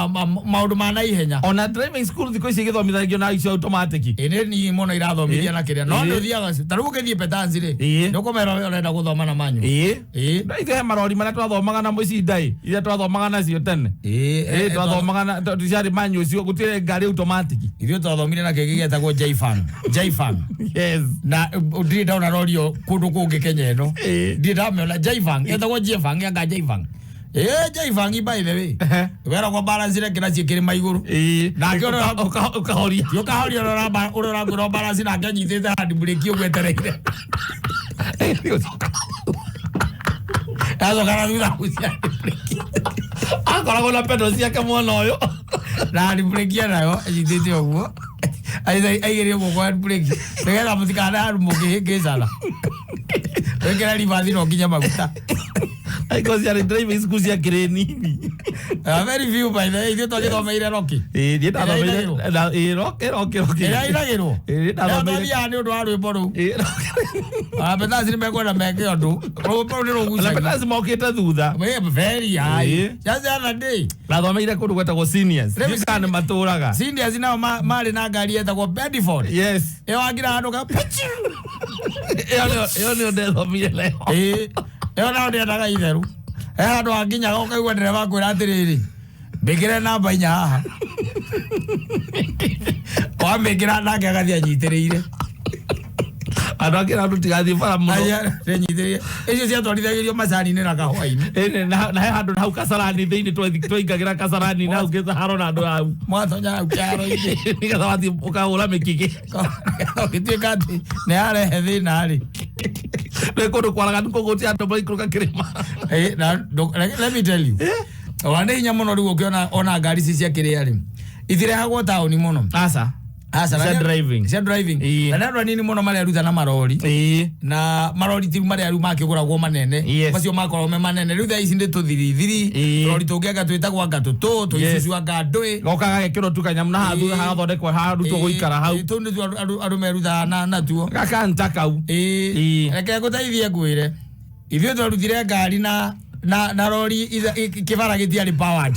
maũndũ ma naihenya. Ona driving school thikũ ici igĩthomithagio na icio automatic. Ĩĩ nĩ nini mũno irathomithia Ĩĩ. na kĩrĩa. No Ĩĩ. ndũthiaga ta rĩu ũngĩthiĩ Petanzi rĩ. Ĩĩ. Nĩ ũkũmera ũrenda gũthoma na manyuo. Ĩĩ. Ĩĩ. No ithe he marori marĩa twathomaga na mũcinda ĩ iria twathomaga nacio tene. Ĩĩ, Ĩĩ twathomaga na tondũ ciarĩ manyu ũcio gũtirĩ ngari automatic. Ithuĩ twathomire na kĩngĩ gĩetagwo Jaifang. Jaifang. Yes. Na ndirĩ ndona rori ĩyo kũndũ kũngĩ Kenya ĩno. Ĩĩ. Ndirĩ ndamĩona Jaifang. Ĩtagwo Jaifang anga Jaifang. Ĩĩ Jaifang by the way. Ehe. Weragwo balance rekĩra ciĩkĩrĩ igũrũ. Ĩĩ. Nake ũrĩa Ũkahoria. Ti ũkahoria ũrĩa ũragwĩra balance nake anyitĩte hand brake ũguo etereire. Acoka na thutha gucia hand brake. Akoragwo na pedal ciake mwena ũyũ. Na hand brake nayo anyitĩte ũguo. Aigĩrĩire guoko hand brake nĩgetha mũtikane handũ mũngĩhĩngĩcana. Wĩkĩre ribathi no nginya maguta. Aiko ciarĩ driving school ciakĩrĩ nini. Very few by the way, ithuĩ twagĩthomeire Rocky. Ĩĩ, niĩ ndathomeire Ĩrĩa ĩĩ, Rocky, Rocky, Rocky. Ĩrĩa inagĩrwo. Ĩĩ, ndathomeire. Twathiaga nĩ ũndũ wa rwĩmbo rũu. Ĩĩ, Rocky. Abetaci nĩ mekwenda meke ũndũ. Rwĩmbo rũu nĩ Na rũgucagia. Petasi mokĩte thutha. Very high. Ĩĩ. Just the other day. Nathomeire kũndũ gwetagwo seniors. Rĩu Ndiũĩ kana nĩ matũraga. Seniors nao marĩ na ngari yetagwo Bedford. Yes. Ĩyo wagira handũ ka pichu. Ĩyo nĩyo ndethomire nayo. Ĩĩ. Ĩyo nao ndĩendaga itheru. He handũ hakinyaga ũkaigua ndereba akwĩra atĩrĩrĩ, mbĩkĩre namba inya haha. Wamĩkĩra nake agathiĩ anyitĩrĩire. Andũ akĩra andũ tigathiĩ bara mũno. Anyitĩrĩire. Icio ciatwarithagĩrio macani-inĩ na kahũa-inĩ. Ĩĩ, na he handũ hau kasarani thĩinĩ twaingagĩra kasarani na hau gĩthaharo na andũ hau. Mwatonya hau kĩharo-inĩ. Nĩgetha wathiĩ ũkahũra mĩkĩgĩ. Ũgĩtuĩka atĩ nĩ yarehe thĩna rĩ. Nĩ kũndũ kwaraganu kũguo ti andũ maikũrũka kĩrĩma. Eh, na let me tell you. Ona nĩ hinya mũno rĩu ũkĩona ona ngari ici cia kĩrĩa rĩ. Itirehagwo taũni mũno. Aca. Aca, Cia driving. Cia driving. Ĩĩ. Na nĩ andũ anini mũno mareruta na marori. Ĩĩ. Na marori ti marĩa rĩu makĩgũragwo manene. Yes. Macio makoragwo me manene. Rĩu thaa ici nĩ tũthirithiri. Ĩĩ. Rori tũngĩ anga twĩtagwo anga tũtũ, tũicucu anga ndũĩ. Goka gagekĩrwo tu kanyamũ na haha thutha hagathondekwo harutwo gũikara hau. Ĩĩ, tũu nĩtuo andũ merutaga natuo. Gakanta kau. Ĩĩ. Ĩĩ. Reke ngũteithie ngwĩre. Ithuĩ twarutire ngari na rori kĩbara gĩtiarĩ powered.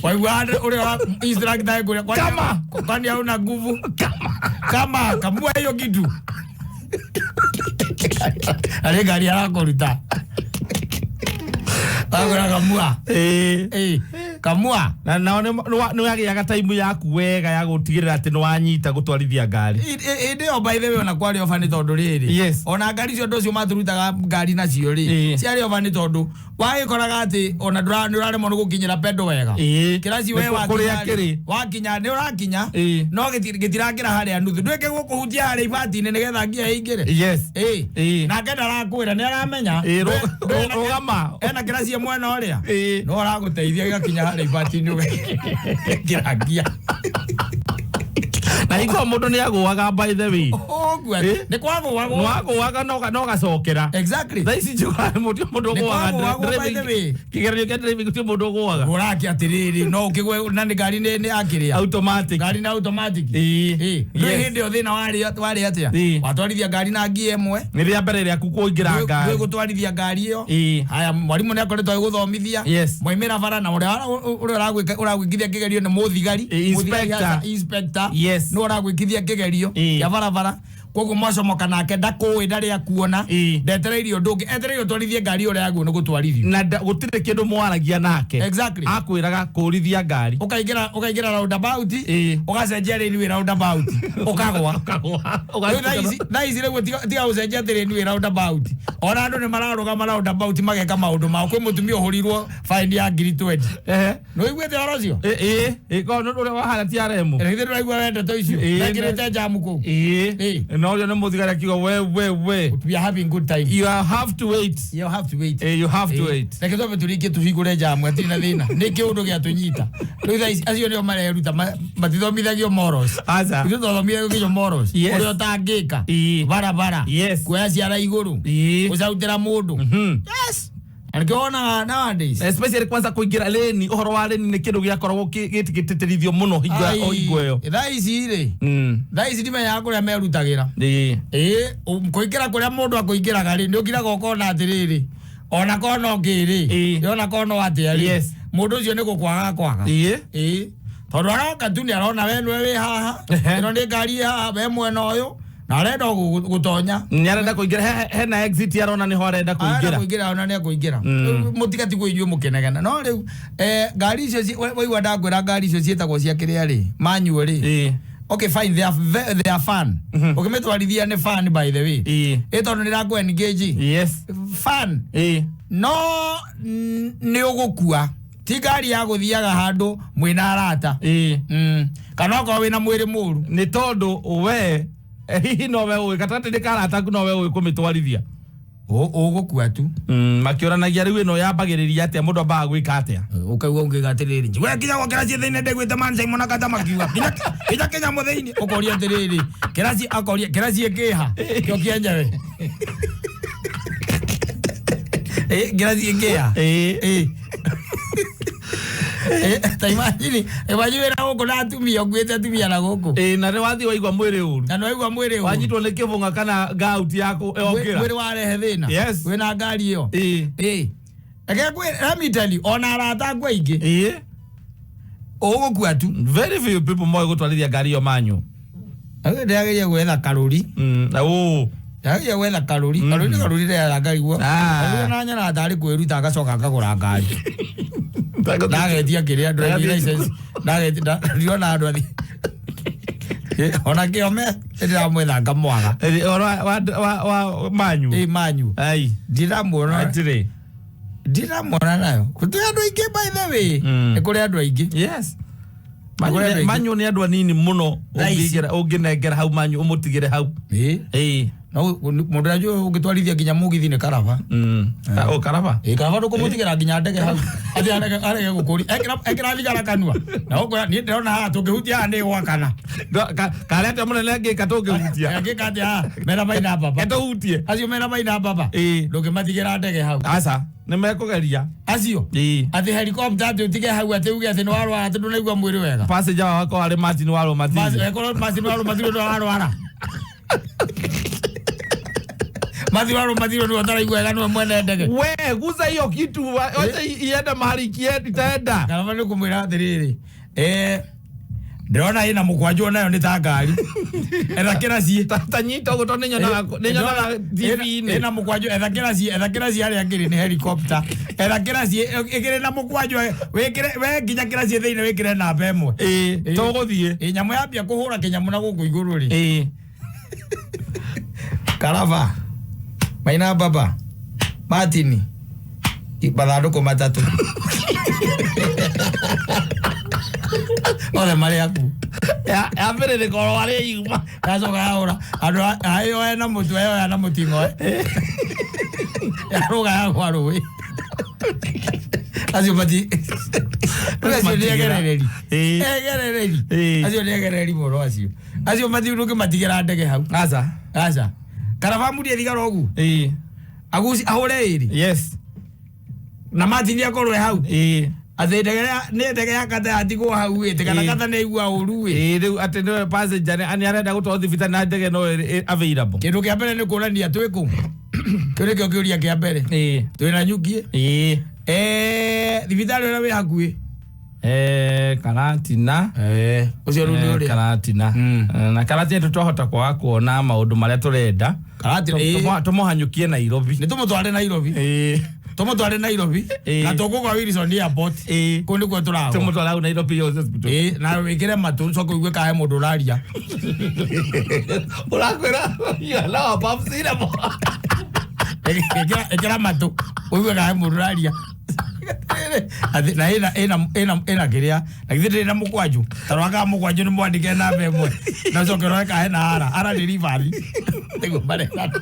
Waigua ũrĩa wa instructor ekwĩra, Kama. kwani hauna nguvu? Kama kamua hiyo kitu. Arĩ ngari arakũruta. Akwĩra kamua. Ĩĩ. Ĩĩ, kamua. Na nao nĩ wagĩaga taimu yaku wega ya gũtigĩrĩra atĩ nĩ wanyita gũtwarithia ngari. Hĩndĩ ĩyo by the way ona kwarĩ oba nĩ tondũ rĩrĩ. Yes. Ona ngari icio andũ acio maturutaga ngari nacio rĩ. Ĩĩ. Ciarĩ oba nĩ tondũ wagĩkoraga atĩ ona nĩ ũraremwo nĩ gũkinyĩra pendo wega. Ĩĩ. Kĩraci we Nĩ kũrĩa wakinya kĩrĩ. wakinya nĩ ũrakinya Ĩĩ. no gĩtirakĩra harĩa nuthu ndwĩke gũkũhutia harĩa ibati-inĩ nĩgetha ngia ĩingĩre. Yes. Ĩĩ. Ĩĩ. Nake ndarakwĩra nĩ aramenya. Ĩĩ, rũgama. Ena kĩraci mwena ũrĩa. Ĩĩ. No aragũteithia gĩgakinya harĩa ibati-inĩ ũgekĩra ngia. Na hingo mũndũ nĩ agũaga by the way. Ũguo Ĩĩ. nĩ kwagũagwo. Nĩ wagũaga no gacokera. Exactly. Thaa ici njugaga mũndũ Nĩ ũgũaga kwagũagwo by the way. kĩgeranio kĩa driving gũtirĩ mũndũ ũgũaga. Ũrake atĩrĩrĩ no ũkĩgwe na nĩ ngari nĩ akĩrĩa. Automatic. Ngari na automatic. Ĩĩ. Ĩĩ. Ndũĩ Yes. hĩndĩ ĩyo thĩna warĩ atĩa? Ĩĩ. Watwarithia ngari na ngia ĩmwe. Nĩ rĩa mbere rĩaku kũingĩra Ndũĩ ngari. gũtwarithia ngari ĩyo. Ĩĩ. Haya mwarimũ nĩ akoretwo agĩgũthomithia. Yes. Mwaimĩra bara na ũrĩa ũragwĩkithia kĩgerio nĩ mũthigari. Ĩĩ, Mũthigari inspector. aca, inspector. Yes. Nĩwe ũragwĩkithia kĩgerio Ĩĩ. kĩa barabara. Koguo mwacomoka nake ndakũĩ ndarĩ akuona. Ĩĩ. Ndetereirie ũndũ ũngĩ. Etereire ũtwarithie ngari ũrĩa yagwo nĩ gũtwarithio. Na gũtirĩ kĩndũ mwaragia nake. Exactly. Akwĩraga kũrithia ngari. Ũkaingĩra roundabout. Ĩĩ. Ũgacenjia rĩni wĩ roundabout. Ũkagwa. Ũkagwa. Rĩu thaa ici rĩu tiga gũcenjia atĩ rĩni wĩ roundabout. Ona andũ nĩ mararũgama roundabout mageka maũndũ mao. Kwĩ mũtumia ũhũrirwo fine ya ngiri 20. Ehe. Nĩ ũiguĩte ũhoro ũcio? Ĩĩ. Ĩĩ, korwo nĩ ũrĩa wa harĩa TRM. Githĩ ndũraigua wendete icio? Ĩĩ, Mekĩrĩte njamu kũu. Ĩĩ. Ĩĩ. No ũrĩa nĩ mũthigari akiuga we. We are having good time. You have to wait. You have to wait. You have to wait. Reke twambe tũrĩkie tũhingũre njamu hatirĩ na thĩna. Nĩ kĩũndũ gĩatũnyita. Rĩu thaa ici acio nĩo mareruta matithomithagio morals. Aca. Ithuĩ twathomithagio nginya morals. Yes. Ũrĩa ũtangĩka. Ĩĩ. Barabara. Yes. Kuoya ciara igũrũ. Ĩĩ. Gũcautĩra mũndũ. Yes. Na nĩkĩo wonaga nowadays. Especially kwanza kũingĩra leni, ũhoro wa leni nĩ kĩndũ gĩakoragwo gĩtĩtĩrithio mũno hingo ya o hingo ĩyo. Thaa ici rĩ. Thaa ici ndimenyaga kũrĩa merutagĩra. Ĩĩ. Ĩĩ, kũingĩra kũrĩa mũndũ akũingĩraga rĩ, nĩ ũkiraga ũkona atĩrĩrĩ, ona korwo no kĩ rĩ, Ĩĩ. ona korwo no atĩa rĩ, Yes. mũndũ ũcio nĩ gũkwaga kwaga. Ĩĩ. Ĩĩ. Tondũ aroka tu nĩ arona we nĩwe wĩ haha, Ehe. ĩno nĩ ngari ĩ haha, we mwena ũyũ, na arenda gũtonya. Nĩ arenda kũingĩra hena exit arona nĩho arenda Arenda kũingĩra. kũingĩra ona nĩ ekũingĩra. Rĩu mũtigatigwo inyuĩ mũkĩnegena. No rĩu ngari icio waigua ndakwĩra ngari icio ciĩtagwo cia kĩrĩa rĩ, manual rĩ. Ĩĩ. Okay, fine, they are fun. Ũkĩmĩtwarithia nĩ fun by the way. Ĩĩ. Ĩ tondũ nĩ ĩrakũ engage. Yes. Fun. Ĩĩ. No nĩ ũgũkua. Ti ngari ya gũthiaga handũ mwĩna arata. Ĩĩ. Kana okorwo wĩna mwĩrĩ mũru. Nĩ tondũ we hihi no we ũĩ gatagatĩ nĩ karata aku no we ũĩ kũmĩtwarithia. Ũgũkua tu. Makĩũranagia rĩu ĩno yambagĩrĩria atĩa mũndũ ambaga gwĩka atĩa. Ũkaigua ũngiuga atĩrĩrĩ, we nginya gwa kĩraci thĩinĩ ndaiguĩte man Simon akata makiuga nginya kĩnyamũ thĩinĩ. Ũkoria atĩrĩrĩ, kĩraci akoria kĩraci ĩkĩha kĩo kĩenyewe. Ngĩrathiĩ ngĩa. Ĩĩ. Ta imagine, imagine wĩna gũkũ na atumia, ũkuĩte atumia na gũkũ. Ĩĩ, na nĩ wathiĩ waigua mwĩrĩ ũru. Na nĩwaigua mwĩrĩ ũru. Wanyitwo nĩ kĩbũng'a kana gout yaku yokĩra. Mwĩrĩ warehe thĩna. Yes. Wĩna ngari ĩyo. Ĩĩ. Ĩĩ. Reke ngwĩre, let me tell you, ona arata aku aingĩ Ĩĩ. ũgũkua tu. Very few people moĩ gũtwarithia ngari ĩyo manyu. Ndĩrageria gwetha karũri. Na ũ. Ndĩrageria gwetha karũri. Karũri nĩ karũri ndĩretha ngarigwo. Ah. Karũri ona nyonaga tarĩ kwĩruta agacoka akagũra ngari. Ndagetia kĩrĩa driving license. Ndagetia ndirona andũ athi. Ona kĩome ndĩramwetha ngamwaga. Ĩĩ, ũhoro wa manyu. Ĩ manyu. Ai. Ndiramuona. Atirĩ. Ndiramuona nayo. Gũtirĩ andũ aingĩ by the way. Nĩ kũrĩ andũ aingĩ. Yes. Kũrĩ andũ aingĩ. Manyu nĩ andũ anini mũno Thaa ici. ũngĩigĩra ũngĩnengera hau manyu ũmũtigĩre hau. Ĩ. Ĩĩ. No mũndũ ũrĩa njũĩ ũngĩtwarithia nginya mũgithi nĩ karaba. O karaba. Ĩ karaba ndũkũmũtigĩra nginya ndege hau. Atĩ arege gũkũria. Ekĩra thigara kanua. Na ũkora niĩ ndĩrona haha tũngĩhutia haha nĩ gwakana. Karĩa atĩa mũnene angĩka tũngĩhutia. Angĩka atĩa haha mena maina baba. Etũhutie. Acio mena maina baba. Ĩĩ. Ndũngĩmatigĩra ndege hau. Aca, nĩ mekũgeria. Acio. Ĩĩ. Atĩ helicopter atĩ ũtige hau atĩ uge atĩ nĩ warwara atĩ ndũnaigua mwĩrĩ wega. Passenger wakwa arĩ Martin Waro Matini. Ĩkorwo Martin Waro Matini nĩ warwara. Martin Waro Matini nĩwe ũtaraigua wega nĩwe mwene ndege. We, guza hiyo kitu, wacha iende mahali ikienda itaenda. Karaba nĩ kũmwĩra atĩrĩrĩ, ndĩrona ĩna mũkwanjũ nayo nĩ ta ngari. Etha kĩraci. Ta nyita ũguo tondũ nĩ nyonaga TV-inĩ. Ĩna mũkwanjũ, etha kĩraci, etha kĩraci harĩa kĩrĩ nĩ helicopter. Etha kĩraci ĩkĩrĩ na mũkwanjũ, wĩkĩre we nginya kĩraci thĩinĩ wĩkĩre namba ĩmwe. Ĩĩ, tũgũthiĩ. Ĩ nyamũ yambia kũhũra kĩnyamũ na gũkũ igũrũ rĩ. Ĩĩ. Karaba. Maina baba. Martin. Mathandũkũ matatũ. Othe marĩ aku. Ya mbere nĩ korwo harĩa yuma. Yacoka yahũra andũ ayoe na mũtu ayoya na mũting'oe. Yarũga yagwa rũĩ. Acio mati acio nĩ egerereri. Ĩĩ. Egerereri. Ĩĩ. Acio nĩ egerereri mũno acio. Acio mati ndũngĩmatigĩra ndege hau. Aca. Aca. Karaba murie thigara ũguo. Ĩĩ. Aguci ahũre ĩrĩ. Yes. Na Martin akorwo e hau. Ĩĩ. Atĩ ndege nĩ ndege ya kata yatigwo hau ĩ kana Ĩĩ. kata nĩ aigua ũru ĩ. Ĩĩ, rĩu atĩ nĩwe passenger nĩ arenda gũtwarwo thibitarĩ na ndege no ĩrĩ available. Kĩndũ kĩa mbere nĩ kuonania twĩ kũ. Kĩu nĩkĩo kĩũria kĩa mbere. Ĩĩ. Twĩna nyuki. Ĩĩ. Thibitarĩ ũrĩa wĩ hakuhĩ. Karatina. Ũcio rĩu nĩ ũrĩa. Karatina. Na Karatina tũtwahota kwaga kuona maũndũ marĩa tũrenda. Karatina, ĩĩ. Tũmũhanyũkie Nairobi. Nĩ tũmũtware Nairobi. Ĩĩ. Tũmũtware Nairobi. Ĩĩ. Na tũkũgwa Wilson Airport. Ĩĩ. Kũu nĩkuo tũragwa. Tũmũtware hau Nairobi Hospital. Ĩĩ, na wĩkĩre matũ ũcoke ũigue kana he mũndũ ũraria. Ũrakwĩra you are now above cinema. Ĩkĩra matũ ũigue kana he mũndũ ũraria. Atĩ na ĩna kĩrĩa na githĩ ndĩrĩ na mũkwanjũ ta rora kana mũkwanjũ nĩ mwandĩke namba ĩmwe na ũcoke ũrore kana hena ara ara nĩ ribathi nĩguo marerana.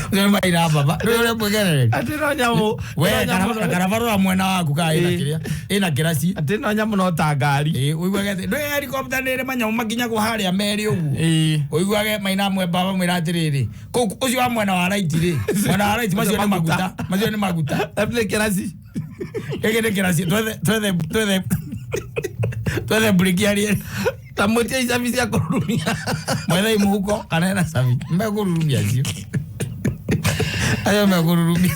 Ũcio nĩ maina baba rĩu ũrĩa mwĩgerereri. Atĩ no nyamũ. We no nyamũ- karaba rora mwena waku kana ĩna Ĩĩ. kĩrĩa ĩna kĩraci. Atĩ no nyamũ no ta ngari. Ĩĩ ũiguage atĩ ndũĩ helicopter nĩ ĩrĩ manyamũ makinyagwo harĩa merĩ ũguo. Ĩĩ. Ũiguage maina mwe baba mwĩra atĩrĩrĩ kũu ũcio wa mwena wa right rĩ mwena wa right macio nĩ maguta macio nĩ maguta. Left nĩ kĩraci. Gĩkĩ nĩ kĩraci twethe twethe breki harĩa Ta mwĩtie icabi cia kũrurumia. Mwethei mũhuko kana hena cabi mekũrurumia acio acio mekũrurumia.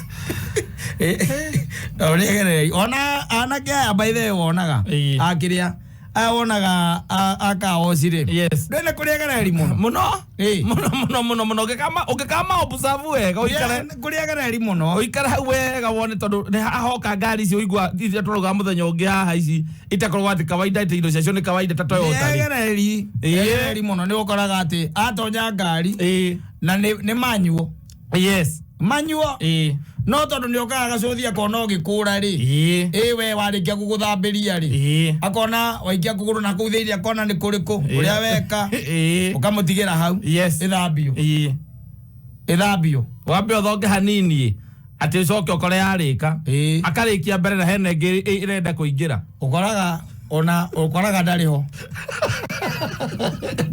Ũrĩegererei ona anake aya by the way wonaga Ĩĩ. akĩrĩa aya wonaga akaoci rĩ Yes. ndwene kũrĩegereri mũno. Mũno. Ĩĩ. Mũno mũno mũno mũno ũngĩkama observe wega ũikare Kũrĩegereri mũno. ũikare hau wega wone tondũ nĩ hahoka ngari icio ũigua iria tũrauga mũthenya ũngĩ haha ici itakoragwo atĩ kawaida atĩ indo ciacio nĩ kawaida ta Toyota rĩ. Nĩegereri Ĩĩ. egereri mũno nĩ ũkoraga atĩ atonya ngari Ĩĩ. na nĩ manyuo Yes. manyuo Ĩĩ. no tondũ nĩ okaga gacũthi akona ũgĩkũra rĩ Ĩĩ. ĩ we warĩkia gũgũthambĩria rĩ Ĩĩ. akona waikia kũgũrũ na kũu thĩinĩ akona nĩ kũrĩkũ ũrĩa weka Ĩĩ. ũkamũtigĩra hau Yes. ĩthambio Ĩĩ. ĩthambio. Wambe ũthonge hanini atĩ ũcoke ũkore yarĩka. Ĩĩ. Akarĩkia mbere na hena ĩngĩ ĩrenda kũingĩra. Ũkoraga ona ũkoraga ndarĩ ho.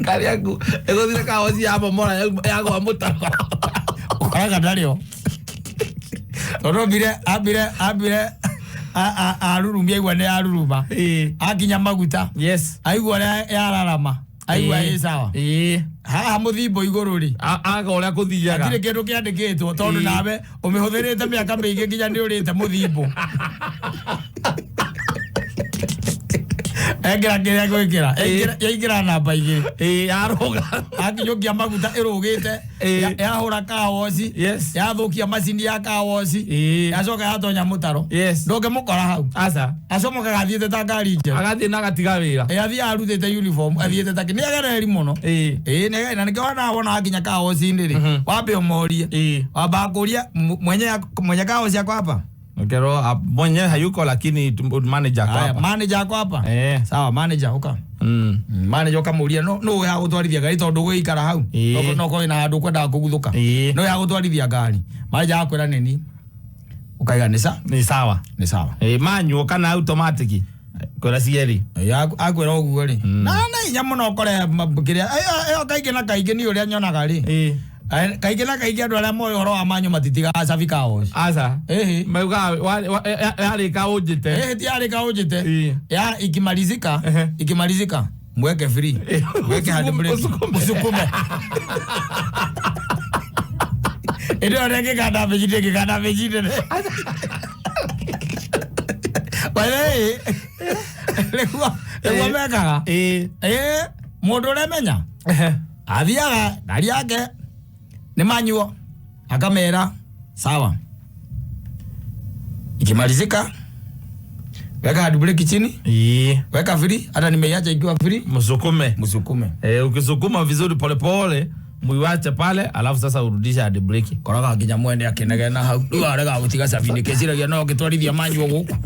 Ngari yaku ĩgũthire kaoci ya momora yagwa mũtaro. Ũkoraga ndarĩ ho. Tondũ ambire ambire ambire arurumia aigua nĩ yaruruma. Akinya maguta. Yes. Aigua ũrĩa yararama. Aigua ĩ sawa. Haha mũthimbo igũrũ rĩ. Aga ũrĩa kũthiaga. Hatirĩ kĩndũ kĩandĩkĩtwo tondũ nawe ũmĩhũthĩrĩte mĩaka mĩingĩ nginya nĩ ũrĩte mũthimbo. Ekĩra kĩrĩa gwĩkĩra. Yaingĩra namba 2. Yarũga. Akinyũkia maguta ĩrũgĩte. Yahũra car wash. Yes. Yathũkia macini ya car wash. Yacoka yatonya mũtaro. Yes. Ndũngĩmũkora hau. Aca. Acomokaga athiĩte ta ngari njerũ. Agathiĩ na agatiga wĩra. Athiĩ arutĩte uniform athiĩte ta nĩ agereri mũno. Nĩ na nĩkĩo wona wona akinya car wash-inĩ rĩ. Wambe ũmorie. Wamba kũria mwenye car wash ako hapa. Ukero mwenyewe hayuko lakini manager ako hapa. Manager ako hapa. Sawa, manager uka. Manager ukamuria no no ya gutwarithia ngari tondu gwikara hau. No ko ina handu kwendaga kuguthuka. No ya gutwarithia ngari. Manager akwira nini? Ukaiga ni sa? Ni sawa. Ni sawa. Manual kana automatic? Kwira cieri. Akwira uguo ri. Na na inya muno kore kiria. Ayo kaingi na kaingi ni uria nyonaga ri. Kaingĩ na kaingĩ andũ arĩa moĩ ũhoro wa manyu matitigaga cabi car wash. Aca. Mauga yarĩka ũnjĩte. Ti yarĩka ũnjĩte. Ya ikimalizika, ikimalizika mweke free. Mweke hand brake. Usukume. Ĩndĩ ũrĩa ngĩkanda mĩjinde ngĩkanda mĩjinde. By the way, nĩguo mekaga. Mũndũ ũrĩa menya athiaga ngari yake nĩ manyuo akamera sawa, ikimalizika weka hand brake chini, weka free, hata nimeiacha ikiwa free, msukume msukume. Ukisukuma vizuri polepole muiwache pale, alafu sasa urudisha hand brake. Koraga nginya mwene akinegena hau rĩu arega gũtiga cabi nĩkĩciragia no ngĩtwarithia manyuo gũkũ.